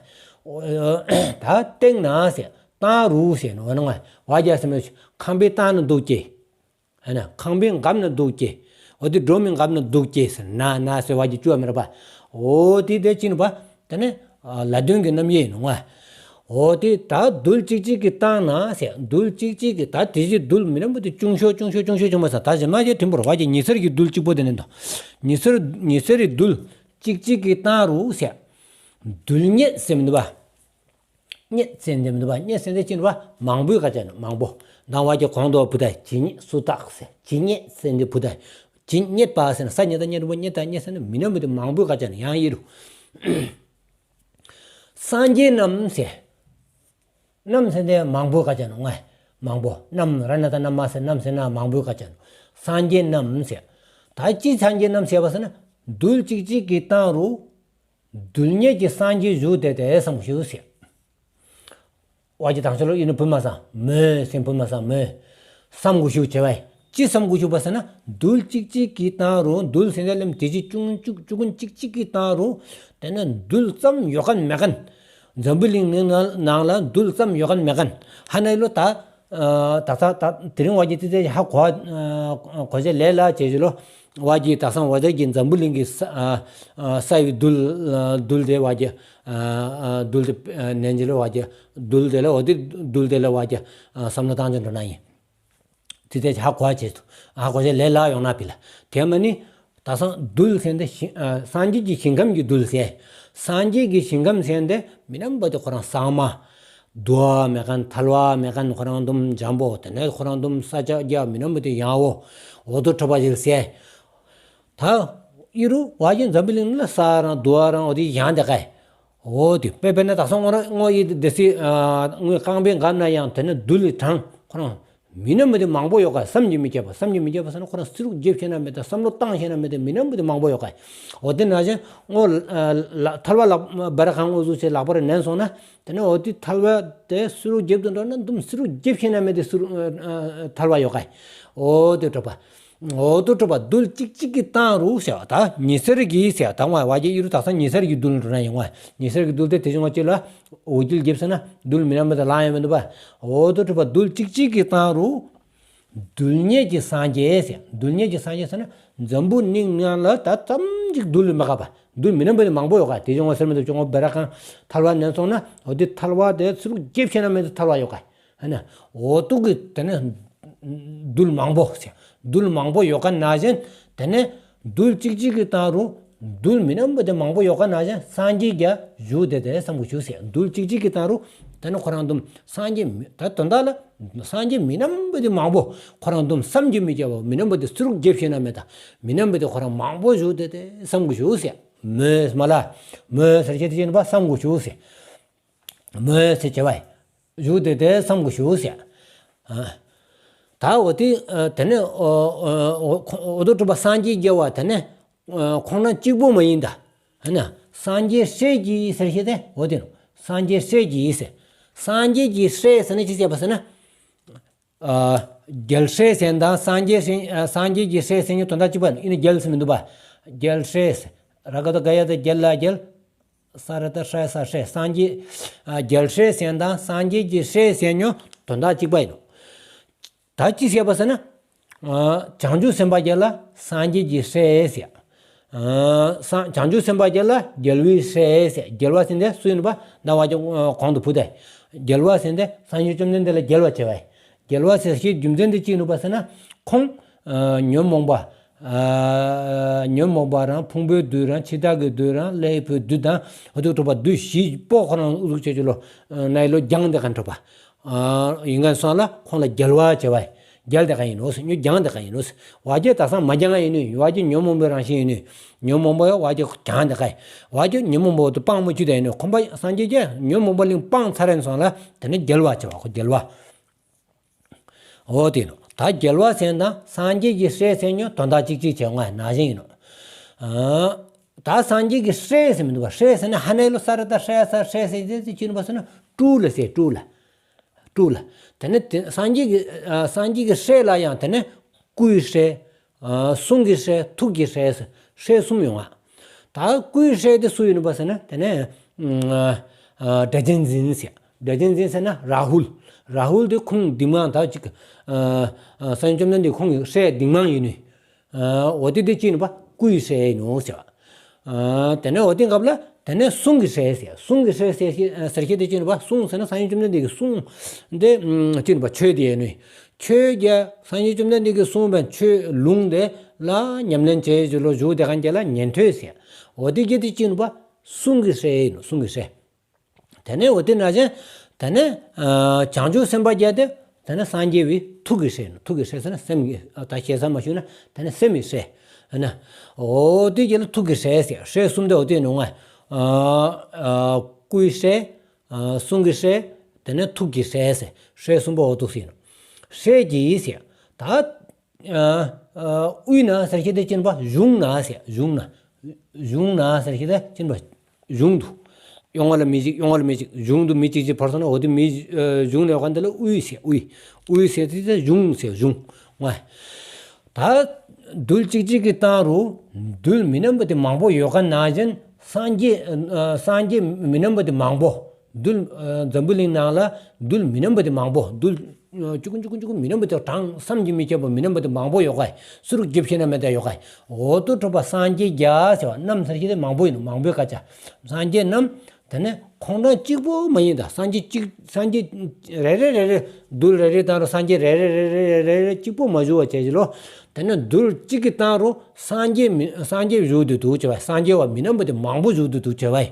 ད་སྟེང་ན་ཟེར་དང་རུ་ཟེར་ནོ་ང་ནོ་ང་། བ་རྒྱ་ཟེར་མོད་ཁང་པའི་སྟེང་ན་འདུག་ཀྱེ། ཨ་ན་ཁང་པའི་འགབ་ན་འདུག་ཀྱེ། འོ་དེ་སྒྲོམ་གྱི་འགབ་ན་འདུག་ཀྱེ་ཟེར། ན་ན་ཟེར་བ་ཀྱི་བཅུ་བ་མེད་པ། འོ་དེ་དེ་ཅི་ནི་པ། དེ་ནི་ལ་དོན་གྱི་རྣམ་དབྱེ་ཡིན་ནོ་ང་། འོ་དེ་ད་རྡུལ་གཅིག་གཅིག་གི་སྟེང་ན་ཟེར། རྡུལ་གཅིག་གཅིག་གི་ད་དེ་བཞིན་རྡུལ་མི་རྣམ་པ་དེ་ཆུང་ཤོས་ཆུང་ཤོས་ཆུང་ཤོས་ཆུང་མ་ཟེར། ད་གཞན་མ་ཞིག་དྲིམ་པོར་བ་ཀྱི་ཉི་ཟེར་གྱི་རྡུལ་གཅིག་པོ་དེ་ནི་འདུག་ཉི་ཟེར་ཉི་ཟེར་གྱི་རྡུལ་གཅིག་གཅིག་གི་སྟེང་རུ་ཟེར། རྡུལ་སྙེད་ཟེར་མི་འདུག་པ། སྙེད་ཟེར་འདི་མི་འདུག་པ། སྙེད་ཟེར་འདི་ཅི་འདུག་པ། མང་པོའི་ཁ་ཆེ་ན་མང་པོ། ནང་བ་གྱི་གོང་དུ་བུ་ད་ཇི་སྙེད་སུ་དག་ཟེར། ཇི་སྙེད་ཟེར་འདི་བུ་ད་ཇི་སྙེད་པ་ཟེར་ན་ས་སྙེད་དང་སྙེད་རུ་བོ་སྙེད་དང་སྙེད་ཟེར་ན་མི་རྣམ་པ་དེ་མང་པོའི་ཁ་ཆེ་ན་ཡང་ཡི་རུ། སངས་རྒྱས་རྣམས་ཟེར། རྣམས་ཟེར་འདི་མང་པོའི་ཁ་ཆེ་ན་ང་། མང་པོ། རྣམས་ར་ན་ད་རྣམ་མ་ཟེར། རྣམས་ཟེར་ན་མང་པོའི་ཁ་ཆེ་ན། སངས་རྒྱས་རྣམས་ཟེར། ད་ཅི་སངས་རྒྱས་རྣམས་ཟེར་བ་ཟེར་ན། རྡུལ་གཅིག་གཅིག་གི་སྟེང་རུ་རྡུལ་སྙེད་ཀྱི་སངས་རྒྱས་བཞུགས་བསྡད་དེ་བསམ་དགོས་ཞེས་ཟེར། བ་ཇི་དང་ཆ་ལོ་ཡིན་ན་བུ་མ་བསམ་མོས་སེམས་བུ་མ་བསམ་མོས་བསམ་དགོས་ཞེས་བྱ་བས། ཅི་བསམ་དགོས་ཞེས་པ་ཟེར་ན། རྡུལ་གཅིག་གཅིག་གི་སྟེང་རུ་རྡུལ་ཟེར་ན་ལམ་དེ་གཅིག་ཅུང་ཅུག་ཅུག་ཀུན་གཅིག་གཅིག་གི་སྟེང་རུ་དེ་ནི་རྡུལ་ཙམ་ཡོད་མཁན་མེད་མཁན། འཛམ་བུ་གླིང་ནང་ལ་རྡུལ་ཙམ་ཡོད་མཁན་མེད་མཁན། ཧ་ནའི་ལོ་ད་ད་ད་དེ་རིང་བ་ཇི་ཏི་ཏི་ཧ་གོ་གོ་ཆེ་ལས་ལ་བྱེད་ཞུ་ལོ། བ་ཇི་ད་སང་བ་ཇི་གི་འཛམ་བུ་གླིང་གི་ས་ས་ཡི་རྡུལ་རྡུལ་དེ་བ་ཇི་རྡུལ་དེ་ནན་ཇི་ལོ་བ་ཇི་རྡུལ་དེ་ལ་འོ་དེ་རྡུལ་དེ་ལ་བ་ཇི་བསམ་བློ་བཏང་ཆོག་འགྲོ་ན་ཡིན། དེ་ཚེ་ཧ་གོ་བྱེད་དུ་ཧ་གོ་ཆེ་ལས་ལ་ཡོང་ན་ཕི་ལ་དེ་མ་ནི། ད་སང་རྡུལ་ཟེར་འདི་ཞིང་ཨ་སངས་རྒྱས་ཀྱི་ཞིང་ཁམས་ཀྱི་རྡུལ་ཟེར། སངས་རྒྱས་ཀྱི་ཞིང་ཁམས་ཟེར་འདི་མི་རྣམ་པ་དེ་ཁོ་རང་གཙང་མ། དུ་བ་མེད་མཁན་ཐལ་བ་མེད་མཁན་ཁོ་རང་དུམ་འཇམ་པོ་དེ་ནས་ཁོ་རང་དུམ་ས་ཆ་རྒྱ་མི་རྣམ་པ་དེ་ཡང་བོ་འོ་དོ་ཁྲོ་བ་ཞིག་ཟེར། ད་ཨི་རུ་བ་ཇི་འཛམ་བུ་གླིང་ལ་ས་རང་དུ་བ་རང་འོ་དེ་ཡང་དེ་ཀའི། འོ་དེ་དཔེ་དཔེར་ན་ད་སང་ངོ་རང་ངོ་ཡི་དེ་སི་ཨ་ངོས་རྐང་པའི་འགབ་ན་ཡང་དེ་ནས་རྡུལ་ལི་གྲངས་ཁོ་རང་མི་རྣམ་པ་དེ་མང་པོ་ཡོད་ཀ། བསམ་གྱིས་མི་ཁྱབ་པ། བསམ་གྱིས་མི་ཁྱབ་པ་ཟེར་ན་ཁོ་རང་སི་རུག་རྒྱབ་ཤེས་ན་མེད་དེ་བསམ་བློ་བཏང་ཤེས་ན་མེད་དེ་མི་རྣམ་པ་དེ་མང་པོ་ཡོད་ཀ། འོ་དེ་ནང་བཞིན་ངོ་ཨ་ལ་ཐལ་བ་ལག་བ་ར་ཁང་འོ་ཟུག་ཆེ་ལག་པ་ར་ནན་སོང་ན་དེ་ནས་འོ་དེ་ཐལ་བ་དེ་སི་རུག་རྒྱབ་ཏུ་འགྲོ་ན་དུམ་སི་རུག་རྒྱབ་ཤེས་ན་མེད་དེ་སི་རུག་ཨ་ཨ་ཐལ་བ་ཡོད་ཀ། འོ་དེ་གྲུབ་པ། འོ་དེ་གྲུབ་པ་རྡུལ་གཅིག་གཅིག་གི་སྟེང་རུ་ཟེར་བ་ད་ཉི་ཟེར་གྱི་ཟེར་བ་ད་ང་བ་ཇི་ཨི་རུ་ད་སང་ཉི་ཟེར་གྱི་རྡུལ་འགྲོ་ན་ཡོང་བ། ཉི་ཟེར་གྱི་རྡུལ་དེ་དེ་བཞིན་ང་ཅི་ལ་འོ་རྒྱུལ་རྒྱབ་ཟེར་ན་རྡུལ་མི་རྣམ་པ་དེ་ལང་ཡང་མི་འདུག་པ། འོ་དེ་གྲུབ་པ་རྡུལ་གཅིག་གཅིག་གི་སྟེང་རུ་རྡུལ་སྙེད་ཀྱི་སངས་རྒྱས་ཟེར། རྡུལ་སྙེད་ཀྱི་སངས་རྒྱས་ཟེར་ན་འཛམ་བུ་གླིང་ནང་ལ་ད་ཙམ་གཅིག་རྡུལ་མི་འགག་པ་རྡུལ་མི་རྣམ་པ་དེ་མང་པོ་ཡོད་ཀ། དེ་བཞིན་ང་ཟེར་མི་འདུག་ཅོ་ངོ་བེ་ར་ཁང་ཐལ་བ་ནན་སོང་ན་འོ་དེ་ཐལ་བ་དེ་སི་རུག་རྒྱབ་ཤེས་ན་མེད་དེ་ཐལ་བ་ཡོད་ཀ། ཧ་ན། འོ་དུ་གི་དེ་ནས་རྡུལ་མང་པོ་ཟེར། རྡུལ་མང་པོ་ཡོད་ཀ་ནང་བཞིན་དེ་ནས་རྡུལ་གཅིག་གཅིག་གི་སྟེང་རུ་རྡུལ་མི་རྣམ་པ་དེ་མང་པོ་ཡོད་ཀ་ནང་བཞིན་སངས་རྒྱས་ཀྱང་བཞུགས་བསྡད་དེ་བསམ་དགོས་ཞུ་ཟེར། རྡུལ་གཅིག་གཅིག་གི་སྟེང་རུ་དེ་ནས་ཁོ་རང་དུམ་སངས་རྒྱས་མི་ད་དོན་དག་ལ་སངས་རྒྱས་མི་རྣམ་པ་དེ་མང་པོ་ཁོ་རང་དུམ་བསམ་གྱིས་མི་ཁྱབ་པ་མི་རྣམ་པ་དེ་སི་རུག་རྒྱབ་ཤེས་ན་མེད་ད་མི་རྣམ་པ་དེ་ཁོ་རང་མང་པོ་བཞུགས་བསྡད་དེ་བསམ་དགོས་ཞུ་ཟེར། མོས་མ་ལ་མོས་ཟེར་ཁྱེད་དེ་བྱས་ན་བསམ་དགོས་ཞུ་ཟེར། མོས་ཟེར་བྱ་བ་བཞུགས་བསྡད་དེ་བསམ་དགོས་ཞུ་ཟེར། ཨ། ད་འོ་དེ་ཨ་དེ་ནས་འོ་འོ་འོ་འོ་དོ་གྲུབ་པ་སངས་རྒྱས་རྒྱལ་བ་དེ་ནས་ཨ་ཁོང་རང་གཅིག་པོ་མ་ཡིན་ད། ཧ་ན། སངས་རྒྱས་སྲས་ཀྱི་ཟེར་ཞེས་དེ་འོ་དེ་ནོ། སངས་རྒྱས་སྲས་ཀྱི་ཟེར། སངས་རྒྱས་ཀྱི་སྲས་ཟེར་ན་ཅི་ཟེར་བ་ཟེར་ན། ཨ་རྒྱལ་སྲས་ཟེར་དང་སངས་རྒྱས་སྲས་ཨ་སངས་རྒྱས་ཀྱི་སྲས་ཟེར་ནི་དོན་དག་གཅིག་པ་ཡིན་ན་རྒྱལ་ཟེར་མི་འདུག་པ། རྒྱལ་སྲས་ཟེར། ར་ག་ད་ག་ཡ་ད་རྒྱལ་ལ་རྒྱལ། ས་ར་ད་སྲས་ས་སྲས་སངས་རྒྱས་ཨ་རྒྱལ་སྲས་ཟེར་དང་སངས་རྒྱས་ཀྱི་སྲས་ཟེར་ནི་དོན་དག་གཅིག་པ་ཡིན་ནོ། ད་ཅི་ཟེར་བ་ཟེར་ན། ཨ་བྱང་ཆུབ་སེམས་དཔའ་རྒྱལ་ལ་སངས་རྒྱས་ཀྱི་སྲས་ཟེར། ཨ་སངས་བྱང་ཆུབ་སེམས་དཔའ་རྒྱལ་ལ་རྒྱལ་བའི་སྲས་ཟེར། རྒྱལ་བ་ཟེར་འདི་སུ་ཡིན་པ་ཟླ་བ་ཀྱི་གོང་དུ་བུ་དེ། རྒྱལ་བ་ཟེར་འདི་སངས་རྒྱས་བཅོམ་ལྡན་འདས་ལ་རྒྱལ་བ་བྱེད་པ། རྒྱལ་བ་ཟེར་ཞེས་རྒྱུ་མཚན་འདི་ཅི་ཡིན་པ་ཟེར་ན། ཁོང་ཨ་ཉོན་མོངས་པ་ཨ་ཉོན་མོངས་པ་རང་ཕུང་པོའི་བདུད་རང་འཆི་བདག་གི་བདུད་རང་ཀླད་པའི་བདུད་དང་འོ་དེ་གྲུབ་པ་བདུད་བཞི་པོ་ཁོ་རང་ཨུ་ཟུག་བྱེད་ཀྱི་ལོ་ནའི་ལོ་རྒྱང་དེ་ག་གྲུབ་པ། ཨ་ཡིན་མཁན་སོང་ལ་ཁོང་ལ་རྒྱལ་བ་བྱེད་པ། རྒྱལ་དེ་ག་ཡིན་ནོ་ཟེར། ཉོ་རྒྱང་དེ་ག་ཡིན་ནོ་ཟེར། བ་རྒྱལ་དག་སང་མ་རྒྱང་ཡིན་ནོ། བ་རྒྱལ་ཉོན་མོངས་པའི་རང་བཞིན་ཡིན་ནོ། ཉོན་མོངས་པ་ཡོ་བ་རྒྱལ་རྒྱང་དེ་ག་ཡིན། བ་རྒྱལ་ཉོན་མོངས་པ་དུ་སྤང་མ་བཅུ་དེ་ཡིན་ནོ། ཁོང་པ་སངས་རྒྱས་ཀྱི་ཉོན་མོངས་པ་གླིང་སྤང་ཚར་ཡིན་སོང་ལ་དེ་ནི་རྒྱལ་བ་བྱེད་པ་ཁོ་རྒྱལ་བ། འོ་དེ་ནོ། ད་རྒྱལ་བ་ཟེར་དང་སངས་རྒྱས་ཀྱི་སྲས་ཟེར་ཉོ་དོན་དག་གཅིག་གཅིག་བྱེད་ང་ན་བཞིན་ཡིན་ནོ། ཨ་ད་སངས་རྒྱས་ཀྱི་སྲས་ཟེར་མི་འདུག་པ། སྲས་ཟེར་ན་ཧ་ནའི་ལོ་ས་ར་ད་སྲས་ས་སྲས་ཟེར་ཟེར་ཅི་ཡིན་པ་ཟེར་ན་སྤྲུལ་ལ་ཟེར། སྤྲུལ་ལ། སྤྲུལ་ལ། དེ་ནས་དེ་སངས་རྒྱས་ཀྱི་ཨ་སངས་རྒྱས་ཀྱི་སྲས་ལ་ཡང་དེ་ནས་སྐུའི་སྲས། ཨ་གསུང་གི་སྲས། ཐུགས་ཀྱི་སྲས། སྲས་གསུམ་ཡོང་ང་། ད་སྐུའི་སྲས་དེ་སུ་ཡིན་པ་ཟེར་ན་དེ་ནས་ཨ་ཨ་སྒྲ་གཅན་འཛིན་ཟེར། སྒྲ་གཅན་འཛིན་ཟེར་ན་རཱ་ཧུལ། རཱ་ཧུལ་དེ་ཁོང་འདི་མང་ད་ཅིག་ཨ་ཨ་སངས་རྒྱས་བཅོམ་ལྡན་འདས་ཁོང་གི་སྲས་འདི་མང་ཡིན་ནོ། ཨ་འོ་དེ་དེ་ཅི་ཡིན་པ་སྐུའི་སྲས་ཡིན་ནོ་ཟེར་བ། ཨ་དེ་ནས་འོ་དེ་སྐབས་ལ་དེ་ནས་གསུང་གི་སྲས་ཟེར། གསུང་གི་སྲས་ཟེར་ཞེས་ཟེར་ཞེས་དེ་ཅི་ཡིན་པ། གསུང་ཟེར་ན་སངས་རྒྱས་བཅོམ་ལྡན་འདས་ཀྱི་གསུང་དེ་ཅི་ཡིན་པ་ཆོས་དེ་ཡིན་ནོ། ཆོས་ཀྱི་སངས་རྒྱས་བཅོམ་ལྡན་འདས་ཀྱིས་གསུངས་པའི་ཆོས་ལུང་དེ་ལ་ཉམས་ལེན་བྱེད་ཅིག་ལོ་བཞུགས་དེ་ག་འདི་ལ་ཉན་ཐོས་ཟེར། འོ་དེ་གི་དེ་ཅི་ཡིན་པ་གསུང་གི་སྲས་ཡིན་ནོ། གསུང་གི་སྲས། དེ་ནས་འོ་དེ་ན་ཅན་དེ་ནས་ཨ་བྱང་ཆུབ་སེམས་དཔའ་རྒྱལ་དེ་དེ་ནས་སངས་རྒྱས་པའི་ཐུགས་ཀྱི་སྲས་ནོ། ཐུགས་ཀྱི་སྲས་ཟེར་ན་སེམས་ཀྱི་ཨ་ད་ཞེ་ས་མ་ཞུ་ན་དེ་ནས་སེམས་ཀྱི་སྲས་ན། འོ་དེ་གི་ལ་ཐུགས་ཀྱི་སྲས་ཟེར། སྲས་གསུམ་དེ་འོ་དེ་ནོ་ང་ཨ་ཨ་སྐུའི་སྲས། ཨ་གསུང་གི་སྲས། དེ་ནས་ཐུགས་ཀྱི་སྲས་ཟེར། སྲས་གསུམ་པོ་འོ་དུ་ཟེར་ནོ། སྲས་ཀྱི་ཟེར། ད་ཨ་ཨ་དབུས་ན་ཟེར་ཞེས་དེ་ཅི་ཡིན་པ་གཞུང་ན་ཟེར། གཞུང་ན། གཞུང་ན་ཟེར་ཞིག་ད་ཅི་ཡིན་པ། གཞུང་དུ། གཡོན་ལ་མི་གཅིག་གཡོན་ལ་མི་གཅིག་གཞུང་དུ་མི་གཅིག་གཅིག་བོར་སོང་ན་འོ་དེ་མི་གཞུང་ལ་ཡོད་མཁན་དེ་ལ་དབུས་ཟེར། དབུས། དབུས་ཟེར་དེ་ད་གཞུང་ཟེར། གཞུང་། ང་། ད་རྡུལ་གཅིག་གཅིག་གི་སྟེང་རུ་རྡུལ་མི་རྣམ་པ་དེ་མང་པོ་ཡོད་མཁན་ནང་བཞིན་སངས་རྒྱས་ཨ་སངས་རྒྱས་མི་རྣམ་པ་དེ་མང་པོ། རྡུལ་ཨ་འཛམ་བུ་གླིང་ནང་ལ་རྡུལ་མི་རྣམ་པ་དེ་མང་པོ། རྡུལ་ཨ་ཅུ་གུ་ཅུ་གུ་ཅུ་གུ་མི་རྣམ་པ་དེ་གྲངས་བསམ་གྱིས་མི་ཁྱབ་པ་མི་རྣམ་པ་དེ་མང་པོ་ཡོད་ག། སུ་རུ་རྒྱབ་ཤེས་ན་མེད་ད་ཡོད་ག། འོ་དོ་གྲུབ་པ་སངས་རྒྱས་བརྒྱ་ཟེར་བ་རྣམས་ཟེར་གྱི་དེ་མང་པོ་ཡིན་ནོ། མང་པོའི་སྐད་ཆ། སངས་རྒྱས་རྣམས། དེ་ནས་ཁོང་རང་གཅིག་པོ་མ་ཡིན་ད། སངས་རྒྱས་གཅིག་སངས་རྒྱས་རེ་རེ་རེ་རེ། རྡུལ་རེ་རེ་དང་རུ་སངས་རྒྱས་རེ་རེ་རེ་རེ་རེ་རེ་གཅིག་པོ་མ་བཞུགས་པ་བྱས་ཀྱི་ལོ། དེ་ནས་རྡུལ་གཅིག་གི་སྟེང་རུ་སངས་རྒྱས་མི་སངས་རྒྱས་བཞུགས་ཏེ་འདུག་བྱས་པ། སངས་རྒྱས་བ་མི་རྣམ་པ་དེ་མང་པོ་བཞུགས་ཏེ་འདུག་བྱས་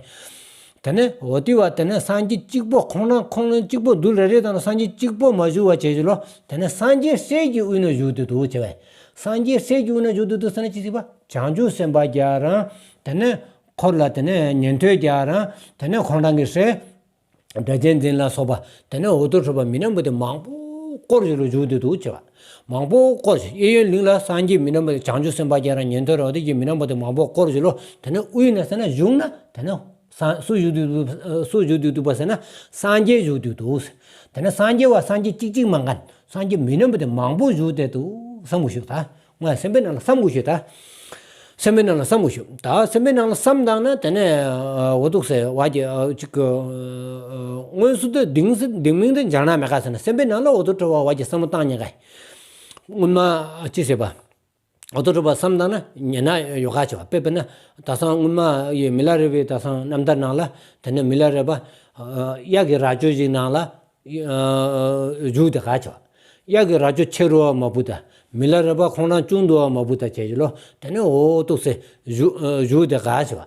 པ། དེ་ནས་འོ་དེ་བ་དེ་ནས་སངས་རྒྱས་གཅིག་པོ་ཁོང་རང་ཁོང་རང་གཅིག་པོ་རྡུལ་རེ་རེ་དང་རུ་སངས་རྒྱས་གཅིག་པོ་མ་བཞུགས་པ་བྱས་ཀྱི་ལོ། དེ་ནས་སངས་རྒྱས་སྲས་ཀྱི་དབུས་ན་བཞུགས་ཏེ་འདུག་བྱས་པ། སངས་རྒྱས་སྲས་ཀྱི་དབུས་ན་བཞུགས་ཏེ་འདུག་ཟེར་ན་ཅི་ཟེར་བ། བྱང་ཆུབ་སེམས་དཔའ་བརྒྱ་རང་། དེ་ནས་འཁོར་ལ་དེ་ནས་ཉན་ཐོས་བརྒྱ་རང་། དེ་ནས་ཁོང་རང་གི་སྲས་སྒྲ་གཅན་འཛིན་ལ་སོགས་པ། དེ་ནས་འོ་དོ་གྲུབ་པ་མི་རྣམ་པ་དེ་མང་པོ་བསྐོར་བཞིན་ལ་བཞུགས་ཏེ་འདུག་བྱས་པ། མང་པོ་བསྐོར་བཞིན། གཡས་གཡོན་གླིང་ལ་སངས་རྒྱས་མི་རྣམ་པ་དེ་བྱང་ཆུབ་སེམས་དཔའ་བརྒྱ་རང་ཉན་ཐོས་རང་དེ་གྱི་མི་རྣམ་པ་དེ་མང་པོ་བསྐོར་བཞིན་ལོ། དེ་ནས་དབུས་ན་ཟེར་ན་གཞུང་ན་དེ་ནས་ས་སུ་བཞུགས་ཏེ་འདུག་སུ་བཞུགས་ཏེ་འདུག་པ་ཟེར་ན་སངས་རྒྱས་བཞུགས་ཏེ་འདུག་དེ་ནས་སངས་རྒྱས་བ་སངས་རྒྱས་གཅིག་གཅིག་མ་ཡིན། སངས་རྒྱས་མི་རྣམ་པ་དེ་མང་པོ་བཞུགས་ཏེ་འདུག་བསམ་དགོས་ཤུགས་ད། ང་སེམས་པའི་ནང་ལ་བསམ་དགོས་ཤུགས་ད། སེམས་པའི་ནང་ལ་བསམ་དགོས་ཤུགས་ད། སེམས་པའི་ནང་ལ་བསམ་བཏང་ན་དེ་ནས་འོ་འདུག་སེ་བ་གི་ཅིག་གི་དངོས་སུ་དེ་གདིང་གདིང་མིན་དེ་འཇགས་ན་མེད་ག་ཟེར་ན། སེམས་པའི་ནང་ལ་འོ་འདུག་གྲུབ་པ་བ་གི་བསམ་བློ་བཏང་ཉན་ག། སྔོན་མ་ཅི་ཟེར་བ། འོ་འདུག་གྲུབ་པ་བསམ་བཏང་ན་ཉན་ན་ཡོད་ག་བྱས་པ། དཔེར་ན་ད་སང་སྔོན་མ་ཡི་མི་ལ་རས་པའི་ད་སང་རྣམ་ཐར་ནང་ལ་དེ་ནས་མི་ལ་རས་པ་གཡག་གི་རྭ་ཅོ་ཞིག་ནང་ལ་བཞུགས་ཏེ་ག་བྱས་པ། གཡག་གི་རྭ་ཅོ་ཆེ་རུ་བ་མ་བུ་ད། མི་ལ་རས་པ་ཁོང་རང་ཆུང་དུ་བ་མ་བུ་ད་བྱས་ཀྱི་ལོ། དེ་ནས་འོ་འདུག་སེ་བཞུགས་བཞུགས་ཏེ་ག་བྱས་པ།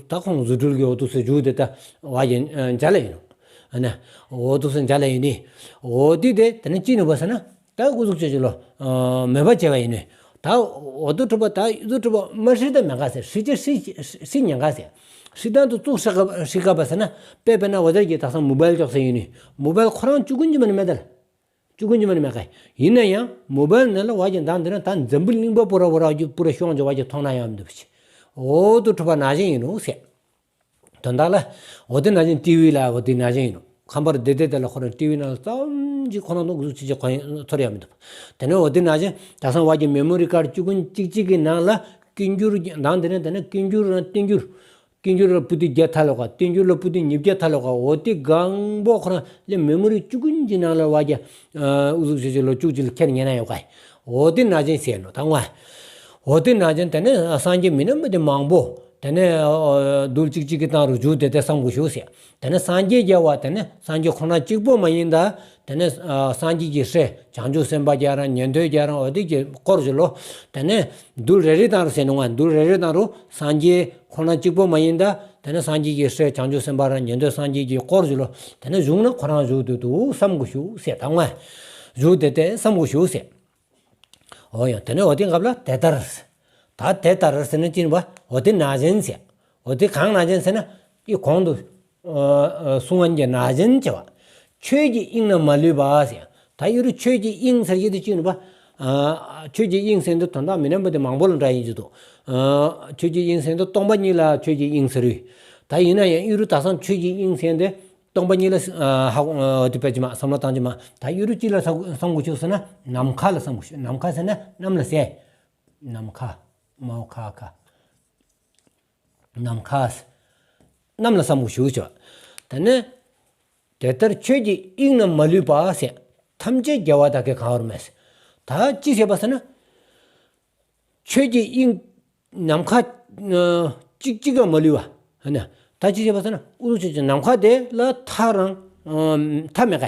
ད་ཁོང་རྫུ་འཕྲུལ་གྱི་འོ་འདུག་སེ་བཞུགས་ཏེ་ད་བ་གི་མཇལ་ཡིན་ནོ། ཨ་ནི་འོ་འདུག་སེ་མཇལ་ཡིན་ནི། འོ་དེ་དེ་དེ་ནས་ཅི་ནུས་པ་ཟེར་ན། ད་འུ་ཚོ་ཅོ་ཅོ་ལོ། མེད་པ་བྱས་པ་ཡིན་ནོ། ད་འོ་འདུག་གྲུབ་པ་ད་འུ་ཚོ་གྲུབ་པ་མ་ཧྲི་ད་མེད་ག་ཟེར། ཧྲི་ཅེ་ཧྲི་ཧྲི་ཉན་ག་ཟེར། ཧྲི་དང་དུ་བཙུགས་ཧྲི་ག་ཧྲི་ག་པ་ཟེར་ན། དཔེར་ན་འོ་དེ་གི་ད་སང་མོ་བལ་ཅོག་ཟེར་ཡིན་ནོ། མོ་བལ་ཁོ་རང་ཅུ་གུན་གྱི་མ་ནི་མེད་ད་ལ། ཅུ་གུན་གྱི་མ་ནི་མེད་ག། ཡིན་ན་ཡང་མོ་བལ་ནང་ལ་བ་གི་མདང་དེ་ན་ད་འཛམ་བུ་གླིང་པ་པུ་ར་པུ་ར་གི་པུ་ར་ཤོང་ཅོ་བ་གི་མཐོང་ན་ཡང་མི་འདུག་པ་ཅི། འོ་འདུག་གྲུབ་པ་ནང་བཞིན་ཡིན་ནོ་ཟེར། དོན་དག་ལ། འོ་དེ་ནང་བཞིན་ཊི་ཝི་ལ་འོ་དེ་ནང་བཞིན་ཡིན་ནོ། ཁམས་པར་བདེ་བདེ་དེ་ལ་ཁོ་རང་ཊི་ཝི་ནང་ལ་ཙམ་ཅིག་ཁོ་རང་དུ་འགུག་ཅི་ཅི་གོ་ཡིན་ཚོར་ཡ་མི་འདུག། དེ་ནས་འོ་དེ་ནང་བཞིན་ད་སང་བ་གི་མེ་མོ་རི་ཀར་ཅུ་གུན་གཅིག་གཅིག་གི་ནང་ལ་སྐྱིན་འགྱུར་མདང་དེ་ནས་དེ་ནས་སྐྱིན་འགྱུར་རང་བསྟན་འགྱུར། སྐྱིན་འགྱུར་ལ་པུ་ཏི་བརྒྱ་ཐལ་ལོ་ག། བསྟན་འགྱུར་ལ་པུ་ཏི་ཉིས་བརྒྱ་ཐལ་ལོ་ག། འོ་དེ་གང་པོ་ཁོ་རང་ལས་མེ་མོ་རི་ཅུ་གུན་གྱི་ནང་ལ་བ་གི་ཨུ་ཟུག་ཅི་ཅི་ལོ་བཅུ་གཅིག་ལ་ཁྱེར་ཉན་ན་ཡོད་ག། འོ་དེ་ནང་བཞིན་ཟེར་ནོ་ད་ང་། འོ་དེ་ནང་བཞིན་དེ་ནས་སངས་རྒྱས་མི་རྣམ་པ་དེ་མང་པོ། དེ་ནས་རྡུལ་གཅིག་གཅིག་གི་སྟེང་རུ་བཞུགས་ཏེ་དེ་བསམ་དགོས་ཤུགས་ཟེར། དེ་ནས་སངས་རྒྱས་བརྒྱ་པ་དེ་ནས་སངས་རྒྱས་ཁོ་ན་གཅིག་པོ་མ་ཡིན་ད། དེ་ནས་སངས་རྒྱས་ཀྱི་སྲས་བྱང་ཆུབ་སེམས་དཔའ་བརྒྱ་རང་ཉན་ཐོས་བརྒྱ་རང་འོ་དེ་གི་སྐོར་ཞིག་ལོ། དེ་ནས་རྡུལ་རེ་རེ་སྟེང་རུ་ཟེར་ནོ་ང་། རྡུལ་རེ་རེ་སྟེང་རུ་སངས་རྒྱས་ཁོ་ན་གཅིག་པོ་མ་ཡིན་ད། དེ་ནས་སངས་རྒྱས་ཀྱི་སྲས་བྱང་ཆུབ་སེམས་དཔའ་རང་ཉན་ཐོས་སངས་རྒྱས་ཀྱི་སྐོར་ཞིག་ལོ། དེ་ནས་གཞུང་ན་ཁོ་རང་བཞུགས་ཏེ་འདུག་བསམ་དགོས་ཤུགས་ཟེར་ད་ང་། བཞུགས་ཏེ་དེ་བསམ་དགོས་ཤུགས་ཟེར། འོ་ཡང་དེ་ནས་འོ་དེ་སྐབས་ལ་དེ་ལྟར། ད་དེ་ལྟར་ཟེར་ན་ཅི་ཡིན་པ། འོ་དེ་ནང་བཞིན་ཟེར། འོ་དེ་གང་ནང་བཞིན་ཟེར་ན། ཨི་གོང་དུ་གསུང་བ་གི་ནང་བཞིན་བྱས་པ། ཆོས་ཀྱི་དབྱིངས་ན་མ་ལུས་པ་ཟེར། ད་ཡུ་རུ་ཆོས་ཀྱི་དབྱིངས་ཟེར་གྱི་དེ་ཅི་ཡིན་པ། ཆོས་ཀྱི་དབྱིངས་ཟེར་འདི་དོན་དག་མི་རྣམ་པ་དེ་མང་པོ་ལ་འདྲ་ཡིན་གྱི་འདུག། ཆོས་ཀྱི་དབྱིངས་ཟེར་འདི་སྟོང་པ་ཉིད་ལ་ཆོས་ཀྱི་དབྱིངས་ཟེར་རུས། ད་ཡིན་ན་ཡང་ཡུ་རུ་ད་སང་ཆོས་ཀྱི་དབྱིངས་ཟེར་འདི་སྟོང་པ་ཉིད་ལ་ཧ་འོ་དེ་དཔེ་ཅི་མ་བསམ་བློ་བཏང་ཅི་མ། ད་ཡུ་རུ་ཅི་ལ་བསམ་དགོས་ཤུགས་ཟེར་ན་ནམ་མཁའ་ལ་བསམ་དགོས་ཤུགས། ནམ་མཁའ་ཟེར་ན་གནམ་ལ་ཟེར། ནམ་མཁའ། མའོ་ཁ་ཁ། ནམ་མཁའ། གནམ་ལ་བསམ་དགོས་ཤུགས་བྱས། དེ་ནས་དེ་ལྟར་ཆོས་ཀྱི་དབྱིངས་ན་མ་ལུས་པ་ཟེར། ཐམས་ཅད་རྒྱལ་བ་དག་གིས་གང་བར་མོས་ཟེར། ད་ཅི་ཟེར་བ་ཟེར་ན། ཆོས་ཀྱི་དབྱིངས་ནམ་མཁའ་གཅིག་གཅིག་ག་མ་ལུས་པ། ཧ་ན། ད་ཅི་བྱས་པ་ཟེར་ན་ཨུ་ཚུགས་ཆེ་ཆེ་ནམ་མཁའ་དེ་ལ་མཐའ་རང་མཐའ་མེད་ག།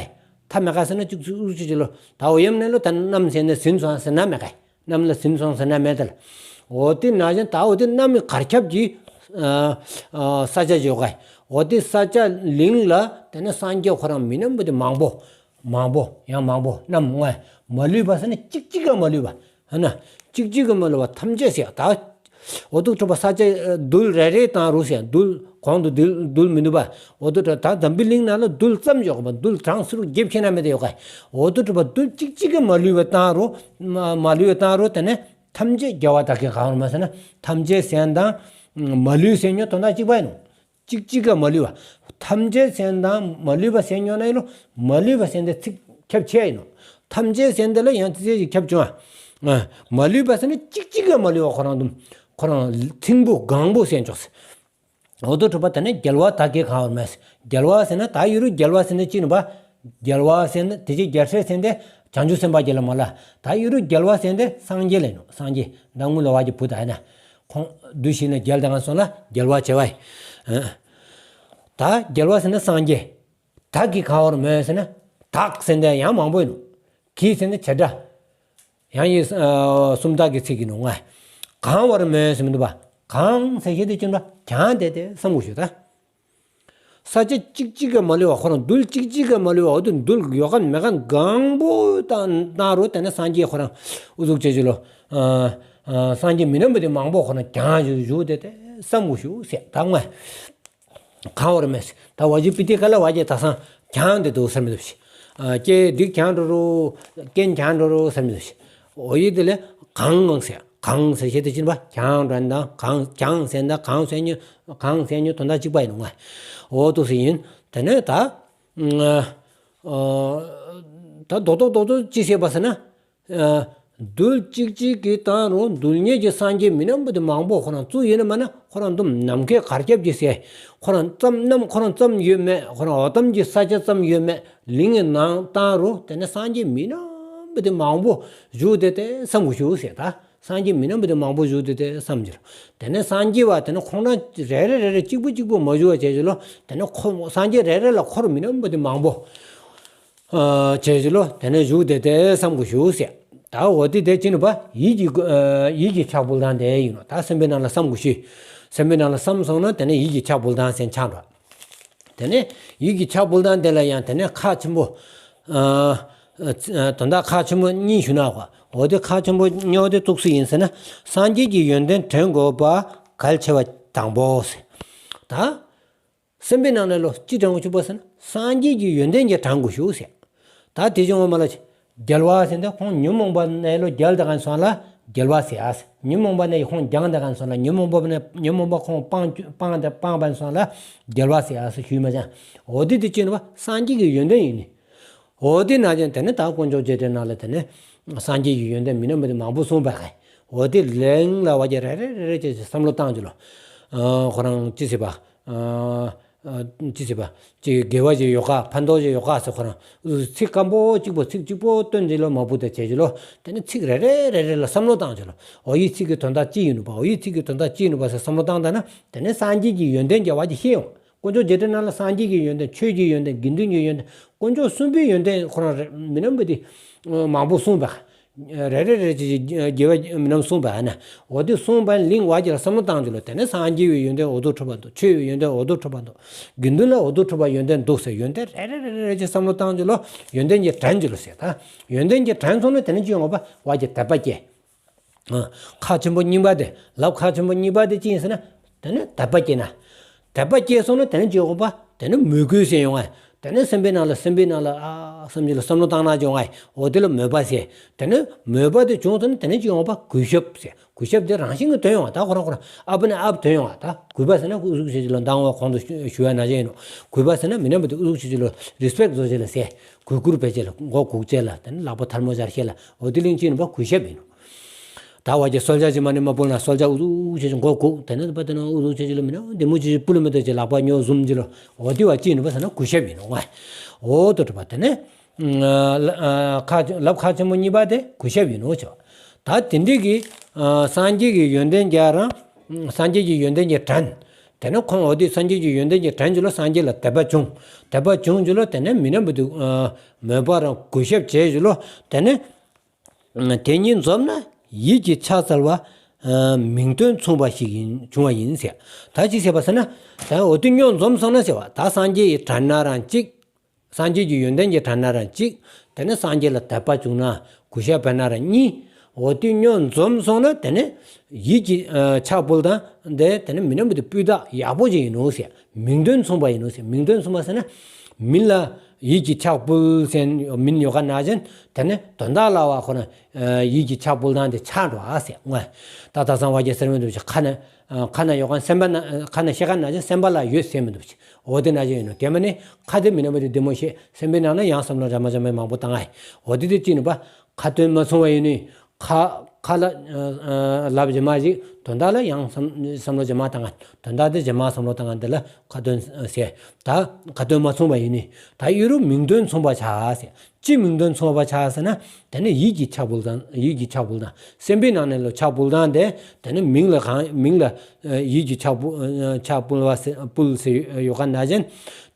མཐའ་མེད་ག་ཟེར་ན་ཅིག་ཨུ་ཚུགས་ཆེ་ཆེ་ལོ། ད་འོ་ཡམ་ནས་ལོ་ད་གནམ་ཟེར་ན་ཟིན་སོང་ཟེར་ན་མེད་ག། གནམ་ལ་ཟིན་སོང་ཟེར་ན་མེད་དལ། འོ་དེ་ནང་བཞིན་ད་འོ་དེ་གནམ་མི་གར་ཁྱབ་ཀྱི་ས་ཆ་ཡོད་ག། འོ་དེ་ས་ཆ་གླིང་ལ་དེ་ནས་སངས་རྒྱས་ཁོ་རང་མི་རྣམས་པོ་དེ་མང་པོ། མང་པོ་ཡང་མང་པོ་རྣམས་མངོན། མ་ལུས་པ་ཟེར་ན་གཅིག་གཅིག་ག་མ་ལུས་པ། ཧ་ན། གཅིག་གཅིག་ག་མ་ལུས་པ་ཐམས་ཅད་ཟེར་ད། འོ་ཐུག་གྲུབ་པ་ས་ཆ་རྡུལ་རེ་རེ་དང་རུ་ཟེར་རྡུལ་གོང་དུ་རྡུལ་རྡུལ་མི་འདུག་པ། འོ་ཐུག་གྲུབ་ད་འཛམ་བུའི་གླིང་ནང་ལ་རྡུལ་ཙམ་ཡོད་པ་རྡུལ་གྲངས་སུ་རྒྱབ་ཁྱེར་ན་མེད་དེ་ཡོད་ག། འོ་ཐུག་གྲུབ་པ་རྡུལ་གཅིག་གཅིག་ག་མ་ལུས་པ་དང་རུ། མ་ལུས་པ་དང་རུ་དེ་ནས་ཐམས་ཅད་རྒྱལ་བ་དག་གིས་གང་བར་མོས་ཟེར་ན་ཐམས་ཅད་ཟེར་དང་། མ་ལུས་ཟེར་ཉོན་དོན་དག་གཅིག་པ་ཡིན་ནོ། གཅིག་གཅིག་ག་མ་ལུས་པ། ཐམས་ཅད་ཟེར་དང་མ་ལུས་པ་ཟེར་ཉོན་ན་ཡིན་ནོ། མ་ལུས་པ་ཟེར་དེ་ཚིག་ཁྱབ་ཆེ་ཡིན་ནོ། ཐམས་ཅད་ཟེར་དེ་ལ་ཡང་ཚིག་ཚིག་ཅིག་ཁྱབ་བྱུང་བ། མ་ལུས་པ་ཟེར་ན་གཅིག་གཅིག་ག་མ་ལུས་པ་ཁོ་རང་དུ་ཁོ་རང་ཚིག་པོ་གང་པོ་ཟེར་ཆོག་ཟེར། འོ་དོ་འགྲུབ་པ་དེ་ནི་རྒྱལ་བ་བདག་གིས་གང་བར་མོས། རྒྱལ་བ་ཟེར་ན་ད་ཡུ་རུ་རྒྱལ་བ་ཟེར་ན་ཅི་ནུ་པ། རྒྱལ་བ་ཟེར་ན་དེ་ཅི་རྒྱལ་སྲས་ཟེར་ན་བྱང་ཆུབ་སེམས་དཔའ་རྒྱལ་ལ་མ་ལ། ད་ཡུ་རུ་རྒྱལ་བ་ཟེར་ན་སངས་རྒྱས་ལ་ཡིན་ནོ། སངས་རྒྱས་ད་དངུལ་ལ་བ་གྱི་བུ་ད་ཡིན་ན། ཁོང་འདུ་ཤེས་ན་རྒྱལ་དང་སོང་ལ་རྒྱལ་བ་བྱེ་བ་ཡི། ད་རྒྱལ་བ་ཟེར་ན་སངས་རྒྱས། བདག་གིས་གང་བར་མོས་ཟེར་ན། བདག་ཟེར་ན་ཡང་མང་པོ་ཡིན་ནོ། གིས་ཟེར་ན་བྱེ་བྲག་ཡང་ཡིན། སུམ་རྟགས་ཀྱི་ཚིག་གི་ནང་ང་། གང་བར་མོས་ཟེར་མི་འདུག་པ། གང་ཟེར་ཤེས་དེ་ཅི་འདྲ་ཀྱང་དེ་དེ་བསམ་དགོས་ཞུ་ད། ས་ཆ་གཅིག་གཅིག་ག་མ་ལུས་པ་ཁོ་རང་རྡུལ་གཅིག་གཅིག་ག་མ་ལུས་པ་འོ་དེ་རྡུལ་ཡོད་ག་མེད་ག་གང་པོ་བཏང་བཏང་རུང་དེ་ནི་སངས་རྒྱས་ཁོ་རང་ཨུ་ཚུགས་བྱེད་ཀྱི་ལོ། སངས་རྒྱས་མི་རྣམས་པ་དེ་མང་པོ་ཁོ་རང་ཀྱང་བཞུགས་དེ་དེ་བསམ་དགོས་ཞུ་ཟེར་ད་ང་། གང་བར་མོས། ད་བ་ཇི་པི་ཏི་ཀ་ལ་བ་ཇི་ད་སང་ཀྱང་དེ་འདུག་ཟེར་མི་འདུག་ཤི། ཀྱེ་འདི་ཀྱང་འགྲོ་རུ། རྐྱེན་ཀྱང་འགྲོ་རུ་ཟེར་མི་འདུག་ཤི། འོ་ཡི་དེ་ལས་གང་ཟེར་གང་ཟེར་ཤེས་དེ་ཕྱིན་པ་ཀྱང་འགྲོ་ན་གང་ཀྱང་ཟེར་ན་གང་ཟེར་ཉོ་གང་ཟེར་ཉོ་དོན་དག་གཅིག་པ་ཡིན་ནོ་ང་། འོ་དུ་ཟེར་ཡིན་དེ་ནས་ད། ད་རྡོག་རྡོག་རྡོག་རྡོག་ཅི་ཟེར་བ་ཟེར་ན། རྡུལ་གཅིག་གཅིག་གིས་བཏང་རུང་རྡུལ་སྙེད་ཀྱི་སངས་རྒྱས་མི་རྣམས་པོ་དེ་མང་པོ་ཁོ་རང་བཙུགས་ཡིན་ན་མ་ན་ཁོ་རང་དུམ་ནམ་མཁའི་གར་ཁྱབ་ཀྱི་ཟེར། ཁོ་རང་ཙམ་རྣམས་ཁོ་རང་ཙམ་ཡོད་མེད་ཁོ་རང་འོ་ཙམ་གྱི་ས་ཆ་ཙམ་ཡོད་མེད་གླིང་གི་ནང་བཏང་རུང་དེ་ནས་སངས་རྒྱས་མི་རྣམས་པོ་དེ་མང་པོ་བཞུགས་དེ་དེ་བསམ་དགོས་ཞུ་ཟེར་ད། སངས་རྒྱས་མི་རྣམས་པོ་དེ་མང་པོ་བཞུགས་དེ་དེ་བསམ་གྱི་ལོ། དེ་ནས་སངས་རྒྱས་བ་དེ་ནས་ཁོང་རང་རེ་རེ་རེ་རེ་གཅིག་པུ་གཅིག་པུ་མ་བཞུགས་པ་བྱས་ཀྱི་ལོ། དེ་ནས་ཁོ་སངས་རྒྱས་རེ་རེ་ལ་འཁོར་མི་རྣམས་པོ་དེ་མང་པོ། བྱས་ཞུ་ལོ། དེ་ནས་བཞུགས་དེ་དེ་བསམ་དགོས་ཞུ་ཟེར། ད་འོ་དེ་དེ་ཅི་ནུ་པ་ཡིད་ཀྱི་ཡིད་ཀྱི་ཕྱག་ཕུལ་སྟངས་དེ་ཡིན་ནོ། ད་སེམས་པའི་ནང་ལ་བསམ་དགོས་ཞུ། སེམས་པའི་ནང་ལ་བསམ་སོང་ན་དེ་ནས་ཡིད་ཀྱི་ཕྱག་ཕུལ་སྟངས་ཟེར་ཆགས་འགྲོ། དེ་ནས་ཡིད་ཀྱི་ཕྱག་ཕུལ་སྟངས་དེ་ལ་ཡང་དེ་ནས་ཁག་ཆེན་པོ། དོན་དག་ཁག་ཆེན་པོ་གཉིས་ཞུ་ན། འོ་དེ་ཁག་ཆེན་པོ་གཉིས་འོ་དེ་གཙུགས་སུ་ཡིན་ཟེར་ན་སངས་རྒྱས་ཀྱི་ཡོན་ཏན་དྲན་དགོས་པ་གལ་ཆེ་བ་དང་པོ་ཟེར། ད། སེམས་པའི་ནང་ལ་ལོ་ཅི་དྲན་དགོས་ཆུག་པ་ཟེར་ན་སངས་རྒྱས་ཀྱི་ཡོན་ཏན་གྱི་དྲན་དགོས་ཞུ་ཟེར། ད་དེ་བྱུང་བ་མ་ལ་ཅི། རྒྱལ་བ་ཟེར་ཏེ་ཁོང་ཉོན་མོངས་པ་ནས་ལོ་རྒྱལ་དེ་གན་སོང་ལ་རྒྱལ་བ་ཟེར་ཨ་ཟེར། ཉོན་མོངས་པ་ནས་ཁོང་རྒྱང་དེ་གན་སོང་ལ་ཉོན་མོངས་པ་ནས་ཉོན་མོངས་པ་ཁོང་སྤངས་སྤངས་དེ་སྤངས་པ་སོང་ལ་རྒྱལ་བ་ཟེར་ཨ་ཟེར་ཞུས་མ་ཅང་། འོ་དེ་དེ་ཅི་ནུ་པ་སངས་རྒྱས་ཀྱི་ཡོན་ཏན་ཡིན་ནི། འོ་དེ་ན་ཅང་དེ་ནི་ད་དཀོན་མཆོག་རྗེས་དྲན་ནང་ལ་དེ་ནི་སངས་རྒྱས་ཀྱི་ཡོན་ཏན་མི་རྣམས་པ་དེ་མང་པོ་གསུངས་པ་ག་འོ་དེ་ལན་ལ་བ་ཅི་རེ་རེ་རེ་རེ་ཅེས་བསམ་བློ་བཏང་ཅི་ལོ། ཁོ་རང་ཅི་ཟེར་བ། ཅི་ཟེར་བ། ཅི་དགེ་བ་ཅིག་ཡོད་ག་ཕན་ཐོགས་ཅིག་ཡོད་ག་ཟེར་ཁོ་རང་ཚིག་སྐམ་པོ་གཅིག་པོ་ཚིག་གཅིག་པོ་བཏོན་ཅི་ལོ་མ་བུ་དེ་བྱས་ཅི་ལོ། དེ་ནི་ཚིག་རེ་རེ་རེ་རེ་ལ་བསམ་བློ་བཏང་ཅི་ལོ། འོ་ཡི་ཚིག་གི་དོན་དག་ཅི་ཡིན་ནུ་པ་འོ་ཡི་ཚིག་གི་དོན་དག་ཅི་ཡིན་ནུ་པ་ཟེར་བསམ་བློ་བཏང་ད་ན་དེ་ནི་སངས་རྒྱས་ཀྱི་ཡོན་ཏན་གྱི་བ་ཅི་ཤེས་ཡོང་། དཀོན་མཆོག་རྗེས་དྲན་ནང་ལ་སངས་རྒྱས་ཀྱི་ཡོན་ཏན་ཆོས་ཀྱི་ཡོན་ཏན་དགེ་འདུན་གྱི་ཡོན་ཏན་དཀོན་མཆོག་གསུམ་པོའི་ཡོན་ཏན་ཁོ་རང་རེ་མི་རྣམས་པ་དེ་མང་པོ་གསུངས་པ། རེ་རེ་རེ་ཅིག་དགེ་བ་མི་རྣམས་གསུངས་པ་ན། འོ་དེ་གསུངས་པ་ལིང་བ་ཅི་ལ་བསམ་བློ་བཏང་ཅི་ལོ། དེ་ནས་སངས་རྒྱས་པའི་ཡོན་ཏན་འོ་དོ་འཕྲོ་བ་འདུག་ཆོས་པའི་ཡོན་ཏན་འོ་དོ་འཕྲོ་བ་འདུག་དགེ་འདུན་ལ་འོ་དོ་འཕྲོ་བ་ཡོན་ཏན་འདུག་ཟེར་ཡོན་ཏན་རེ་རེ་རེ་རེ་ཅིག་བསམ་བློ་བཏང་ཅི་ལོ། ཡོན་ཏན་གྱི་དྲན་ཅི་ལོ་ཟེར་ད། ཡོན་ཏན་གྱི་དྲན་སོང་ན་དེ་ནས་ཅི་ཡོང་བ་བ་ཅི་དད་པ་སྐྱེ། ཁག་ཆེན་པོ་གཉིས་པ་དེ་ལབ་ཁག་ཆེན་པོ་གཉིས་པ་དེ་ཅི་ཡིན་ཟེར་ན། དེ་ནས་དད་པ་སྐྱེས་ན། དད་པ་སྐྱེས་སོང་ན་དེ་ནས་ཅི་ཡོང་བ་དེ་ནས་མོས་གུས་ཟེར་ཡོང་ང་། དེ་ནས་སེམས་པའི་ནང་ལ་སེམས་པའི་ནང་ལ་ཨ་བསམ་གྱི་ལ་བསམ་བློ་བཏང་ན་ཅི་ཡོང་ང་། འོ་དེ་ལ་མོས་པ་ཟེར། དེ་ནས་མོས་པ་དེ་བྱུང་སོང་ན་དེ་ནས་ཅི་ཡོང་བ་གུས་ཞབས་ཟེར། གུས་ཞབས་དེ་རང་བཞིན་གྱི་དོན་ཡོང་བ་ད་ཁོ་རང་ཁོ་རང་ཨབ་ནས་ཨབ་དོན་ཡོང་བ་ད་གུས་པ་ཟེར་ན་ཨུ་ཚུགས་བྱེད་ཀྱི་ལ་མདང་བ་གོང་དུ་ཞུ་བ་ན་ཅི་ཡིན་ནོ། གུས་པ་ཟེར་ན་མི་རྣམས་པ་དེ་ཨུ་ཚུགས་བྱེད་ཀྱི་ལ་རི་སི་པེག་བཟོ་བྱེད་ལ་ཟེར། གུས་བཀུར་བེད་བྱེད་ལ་མགོ་གུག་བྱེད་ལ་དེ་ནས་ལག་པ་ཐལ་མོ་སྦྱར་བྱེད་ལ་འོ་དེ་ལིང་ཅི་ཡིན་པ་གུས་ཞབས་ཡིན་ནོ། ད་བ་ཅི་གསོལ་ཇ་ཅི་མ་ནི་མ་ཕུལ་ན་གསོལ་ཇ་ཨུ་ཚུགས་བྱེད་ཀྱི་མགོ་གུག་དེ་ནས་པ་དེ་ནས་ཨུ་ཚུགས་བྱེད་ཀྱི་ལ་མི་ན་བདེ་མོ་ཅི་ཅི་ཕུལ་མི་དེ་ཅི་ལག་པ་ཉོ་ཟུམ་ཅི་ལོ། འོ་དེ་བ་ཅི་ཡིན་པ་ཟེར་ན་གུས་ཞབས་ཡིན་ནོ་ང་། འོ་དོ་དྲི་བ་དེ་ནས། ཁ་ལབ་ཁག་ཆེན་པོ་གཉིས་པ་དེ་གུས་ཞབས་ཡིན་ནོ་ཆོ། ད་དེ་འདྲའི་གི་སངས་རྒྱས་ཀྱི་ཡོན་ཏན་རྒྱ་རང་སངས་རྒྱས་ཀྱི་ཡོན་ཏན་གྱི་དྲན། དེ་ནས་ཁོང་འོ་དེ་སངས་རྒྱས་ཀྱི་ཡོན་ཏན་གྱི་དྲན་གྱི་ལོ་སངས་རྒྱས་ལ་དད་པ་བྱུང་། དད་པ་བྱུང་གྱི་ལོ་དེ་ནས་མི་རྣམས་པ་དེ་མོས་པ་རང་གུས་ཞབས་བྱས་གྱི་ལོ་དེ་ནས། དེ་གཉིས་འཛོམས་ན་ཡིད་ཀྱི་ཕྱག་འཚལ་བ། མིང་དོན་མཚུངས་པ་ཞིག་ཡིན་བྱུང་བ་ཡིན་ཟེར། ད་ཅི་ཟེར་བ་ཟེར་ན། ད་འོ་དེ་གཉིས་འཛོམས་སོང་ན་ཟེར་བ་ད་སངས་རྒྱས་ཀྱི་དྲན་ན་རང་གཅིག་སངས་རྒྱས་ཀྱི་ཡོན་ཏན་གྱི་དྲན་ན་རང་གཅིག་དེ་ནས་སངས་རྒྱས་ལ་དད་པ་བྱུང་ན་གུས་ཞབས་འབད་ན་རང་གཉིས། འོ་དེ་གཉིས་འཛོམས་སོང་ན་དེ་ནས་ཡིད་ཀྱི་ཕྱག་ཕུལ་དང་དེ་དེ་ནས་མི་རྣམས་པ་དེ་སྤུས་དག་ཡག་པོ་ཅིག་ཡིན་ནོ་ཟེར། མིང་དོན་མཚུངས་པ་ཡིན་ནོ་ཟེར། མིང་དོན་མཚུངས་པ་ཟེར་ན། མི་ལ་ ཡིད་ཀྱི་ཆགས་བུལ་ཟེར་མིན་ཡོད་ག་ན་ཅན་དེ་ནི་དོན་དག་ལ་བ་ཁོ་ན་ཡིད་ཀྱི་ཆགས་བུལ་དང་དེ་ཆགས་འགྲོ་ཨ་ཟེར་ངོ་། ད་ད་སང་བ་ཀྱི་ཟེར་མི་འདུག་ཅིག་ཁ་ན་ཁ་ན་ཡོད་ག་སེམས་པ་ན་ཁ་ན་ཤེས་ག་ན་ཅན་སེམས་པ་ལ་ཡོད་ཟེར་མི་འདུག་ཅིག་འོ་དེ་ན་ཅན་ཡིན་ནོ། དེ་མ་ནི་ཁ་དེ་མི་ན་མ་དེ་བདེ་མོ་ཤེས་སེམས་པའི་ནང་ན་ཡང་བསམ་བློ་ར་མ་ར་མ་མང་པོ་བཏང་ཨ། འོ་དེ་དེ་ཅི་ནི་པ་ཁ་དོན་མ་མཚུངས་པ་ཡིན་ནི། ཁ་ཁ་ལ་ལབ་རྗེས་མ་ཞིག་དོན་དག་ལ་ཡང་བསམ་བསམ་བློ་རྗེས་མ་བཏང་ང་། དོན་དག་དེ་རྗེས་མ་བསམ་བློ་བཏང་ང་། འདི་ལ་ཁ་དོན་ཟེར། ད་ཁ་དོན་མ་མཚུངས་པ་ཡིན་ནི། ད་ཡུ་རུ་མིང་དོན་མཚུངས་པ་ཆགས་ཟེར། ཅི་མིང་དོན་མཚུངས་པ་ཆགས་ཟེར་ན། དེ་ནི་ཡིད་ཀྱི་ཆགས་བུལ་དང་ཡིད་ཀྱི་ཆགས་བུལ་དང་སེམས་པའི་ནང་ནས་ལ་ཆགས་བུལ་དང་དེ་དེ་ནི་མིང་ལ་གང་མིང་ལ་ཡིད་ཀྱི་ཆགས་བུལ་ཆགས་བུལ་བ་ཟེར་བུལ་ཟེར་ཡོད་ག་ན་ཅན།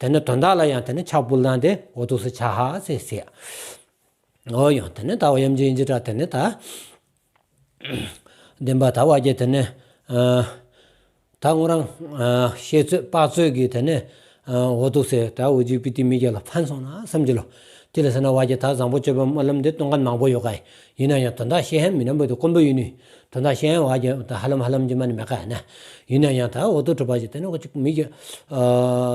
དེ་ནི་དོན་དག་ལ་ཡང་དེ་ནི་ཆགས་བུལ་དང་དེ་འོ་དུ་སུ་ཆགས་ཧ་ཟེར་ཟེར། འོ་ཡང་དེ་ནས་ད་འོ་ཡམ་ཅི་ཡིན་ཅི་དྲ་དེ་ནས་ད་བདེན་པ་ད་བ་ཀྱི་དེ་ནས་ད་ངོ་རང་ཤེས་ཚོད་དཔག་ཚོད་ཀྱི་དེ་ནས་འོ་དུ་ཟེར་ད་འོ་ཇི་པི་ཏི་མི་རྒྱ་ལ་ཕན་སོང་ན་བསམ་གྱི་ལོ། དེ་ལ་ཟེར་ན་བ་ཀྱི་ད་བཟང་པོ་སྤྱོད་པ་སྨོན་ལམ་འདི་གཏོང་མཁན་མང་པོ་ཡོད་ག་ཡིན་ན་ཡང་དོན་དག་ཤེས་ཧན་མི་རྣམ་པ་དེ་དཀོན་པོ་ཡིན་ནི། དོན་དག་ཤེས་ཧན་བ་ཀྱི་ད་ཧ་ལམ་ཧ་ལམ་གྱི་མ་ནི་མེད་ག་ཡིན་ན། ཡིན་ན་ཡང་ད་འོ་དུ་གྲུབ་པ་ཞིག་དེ་ནས་འོ་ཅིག་མི་རྒྱ་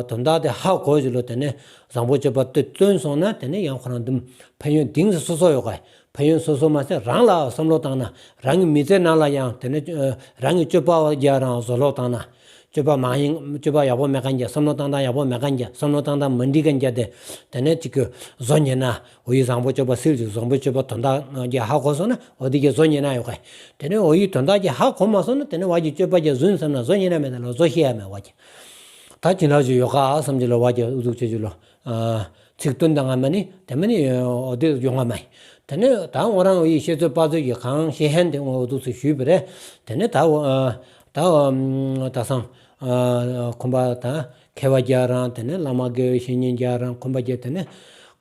དོན་དག་དེ་ཧ་གོ་ཞིག་ལོ། དེ་ནས་བཟང་པོ་སྤྱོད་པ་དེ་བརྩོན་སོང་ན་དེ་ནས་ཡང་ཁོ་རང་དུམ་ཕན་ཡོན་གཏིང་ཟབ་སོ་སོ་ཡོད་ག་ཕན་ཡོན་སོ་སོ་མ་ཟད་རང་ལ་བསམ་བློ་བཏང་ན་རང་གི་མི་ཚེ་ནང་ལ་ཡང་དེ་ནས་རང་གི་སྤྱོད་པ་བརྒྱ་རང་བཟོ་ལོག་བཏང་ན། སྤྱོད་པ་མ་ཡིན་སྤྱོད་པ་ཡག་པོ་མེད་མཁན་གྱི་བསམ་བློ་བཏང་སྟངས་ཡག་པོ་མེད་མཁན་གྱི་བསམ་བློ་བཏང་སྟངས་མ་འགྲིག་མཁན་གྱི་དེ་དེ་ནས་ཅིག་གི་བཟོ་ཉན་ན་འོ་ཡི་བཟང་པོ་སྤྱོད་པ་སིལ་གྱི་བཟང་པོ་སྤྱོད་པ་དོན་དག་གི་ཧ་གོ་སོང་ན་འོ་དེ་གི་བཟོ་ཉན་ན་ཡོད་ག་དེ་ནས་འོ་ཡི་དོན་དག་གི་ཧ་གོ་མ་སོང་ན་དེ་ནས་བ་གི་སྤྱོད་པ་གི་བཟུང་བསམ་ན་བཟོ་ཉན་ན་མེད་ད་ལ་བཟོ་ཤེས་ཡ་མེད་བ་གི་ད་ཅི་འདྲ་ཞིག་ཡོད་ག་བསམ་གྱི་ལ་བ་གི་ཨུ་ཚུགས་བྱེད་ཀྱི་ལོ། ཚིག་དོན་དང་ང་མ་ནི་དེ་མ་ནི་འོ་དེ་ཡོང་ང་མ་ཡིན། དེ་ནས་ད་ངོ་རང་འོ་ཡི་ཤེས་ཚོད་དཔག་ཚོད་ཀྱི་གང་ཤེས་ཧན་དེ་ངོ་འོ་དུ་ཚོད་ཞུས་པ་རེད། དེ་ནས་ད་འོ་ད་འོ་ད་སང་ཁོམ་པ་ད་མཁས་པ་རྒྱ་རང་དེ་ནས་བླ་མ་དགེ་བའི་བཤེས་གཉེན་རྒྱ་རང་ཁོམ་པ་རྒྱ་དེ་ནས་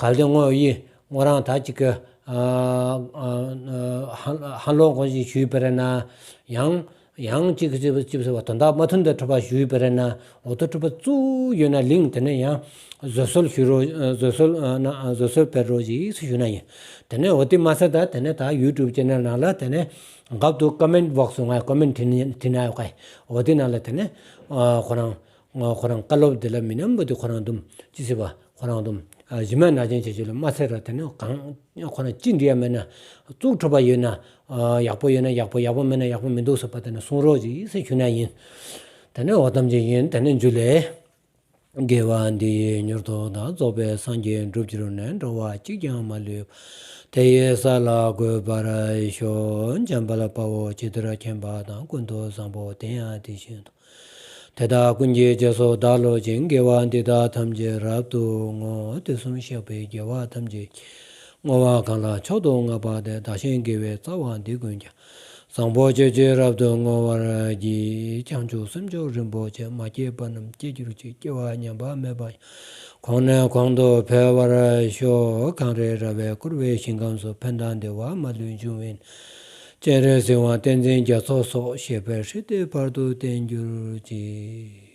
གལ་ཏེ་ངོ་ཡི་ངོ་རང་ད་ཅིག་གི་ཧ་ལོ་གོ་ཞིག་ཞུས་པ་རེད་ན་ཡང་ཡང་གཅིག་གཅིག་གཅིག་ཟེར་བ་དོན་དག་མ་མཐུན་དུ་གྲུབ་པ་ཞུས་པ་རེད་ན་འོ་དོ་གྲུབ་པ་བཙུགས་ཡོད་ན་ལིང་དེ་ནས་ཡང་བཟོད་གསོལ་ཞུ་རོགས་བཟོད་གསོལ་ན་བཟོད་གསོལ་སྤེལ་རོགས་ཞིག་ཞུ་ན་ཡིན། དེ་ནས་འོ་དེ་མ་ཟད་ད་དེ་ནས་ད་ཡུ་ཊུབ་ཅེ་ནལ་ནང་ལ་དེ་ནས་འགབ་ཏུ་ཀོ་མེན་ཊི་བོག་སི་ང་ཀོ་མེན་ཊི་བྲིས་ན་ཡོད་ག་འོ་དེ་ནང་ལ་དེ་ནས་ཁོ་རང་ཁོ་རང་བཀའ་སློབ་དེ་ལ་མི་རྣམས་པོ་དེ་ཁོ་རང་དུམ་ཅི་ཟེར་བ་ཁོ་རང་དུམ་གཞི་མ་ན་ཅན་བྱེད་ཆེད་ལ་མ་ཚད་ར་དེ་ནས་གང་ཁོ་རང་ཅི་འདྲ་ཡ་མེད་ན་བཙུགས་གྲུབ་པ་ཡོད་ན་ཡག་པོ་ཡོད་ན་ཡག་པོ་ཡག་པོ་མེད་ན་ཡག་པོ་མི་འདུག་ཟེར་བ་དེ་ནས་གསུང་རོགས་ཞིག་ཟེར་ཞུ་ན་ཡིན། དེ་ནས་འོ་ཐམས་ཅད་ཡིན། དེ་ནས་འཇུ་ལེ། དགེ་བ་འདི་ཡིས་མྱུར་དུ་བདག་རྫོགས་པའི་སངས་རྒྱས་འགྲུབ་གྱུར་ནས། འགྲོ་བ་གཅིག་ཀྱང་མ་ལུས་པ། དེ་ཡི་ས་ལ་འགོད་པར་ཤོག་འཇམ་དཔལ་དཔའ་བོས་ཇི་ལྟར་མཁྱེན་པ་དང་། ཀུན་ཏུ་བཟང་པོ་དེ་ཡང་དེ་བཞིན་དུ། དེ་དག་ཀུན་གྱི་རྗེས་སུ་བདག་སློབ་ཅིང་། དགེ་བ་འདི་དག་ཐམས་ཅད་རབ་ཏུ་བསྔོ། དུས་གསུམ་གཤེགས་པའི་རྒྱལ་བ་ཐམས་ཅད་ཀྱིས། བསྔོ་བ་གང་ལ་མཆོག་ཏུ་བསྔགས་པ་དེས། བདག་གཞན་དགེ་བའི་རྩ་བ་འདི་ཀུན་ཀྱང་། བཟང་པོ་སྤྱོད་ཕྱིར་རབ་ཏུ་བསྔོ་བར་བགྱི། བྱང་ཆུབ་སེམས་མཆོག་རིན་པོ་ཆེ། མ་སྐྱེས་པ་རྣམས་སྐྱེ་གྱུར་ཅིག་སྐྱེ་བ་ཉམས་པ་མེད་པ་ཡང་། གོང་ནས་གོང་དུ་འཕེལ་བར་ཤོག་གངས་རི་ར་བས་བསྐོར་བའི་ཞིང་ཁམས་སུ། ཕན་དང་བདེ་བ་མ་ལུས་འབྱུང་བའི་སྤྱན་རས་གཟིགས་དབང་བསྟན་འཛིན་རྒྱ་མཚོ་སོགས། གཤེགས་པའི་སྲས་དེ་བར་དུ་བརྟན་གྱུར་ཅིག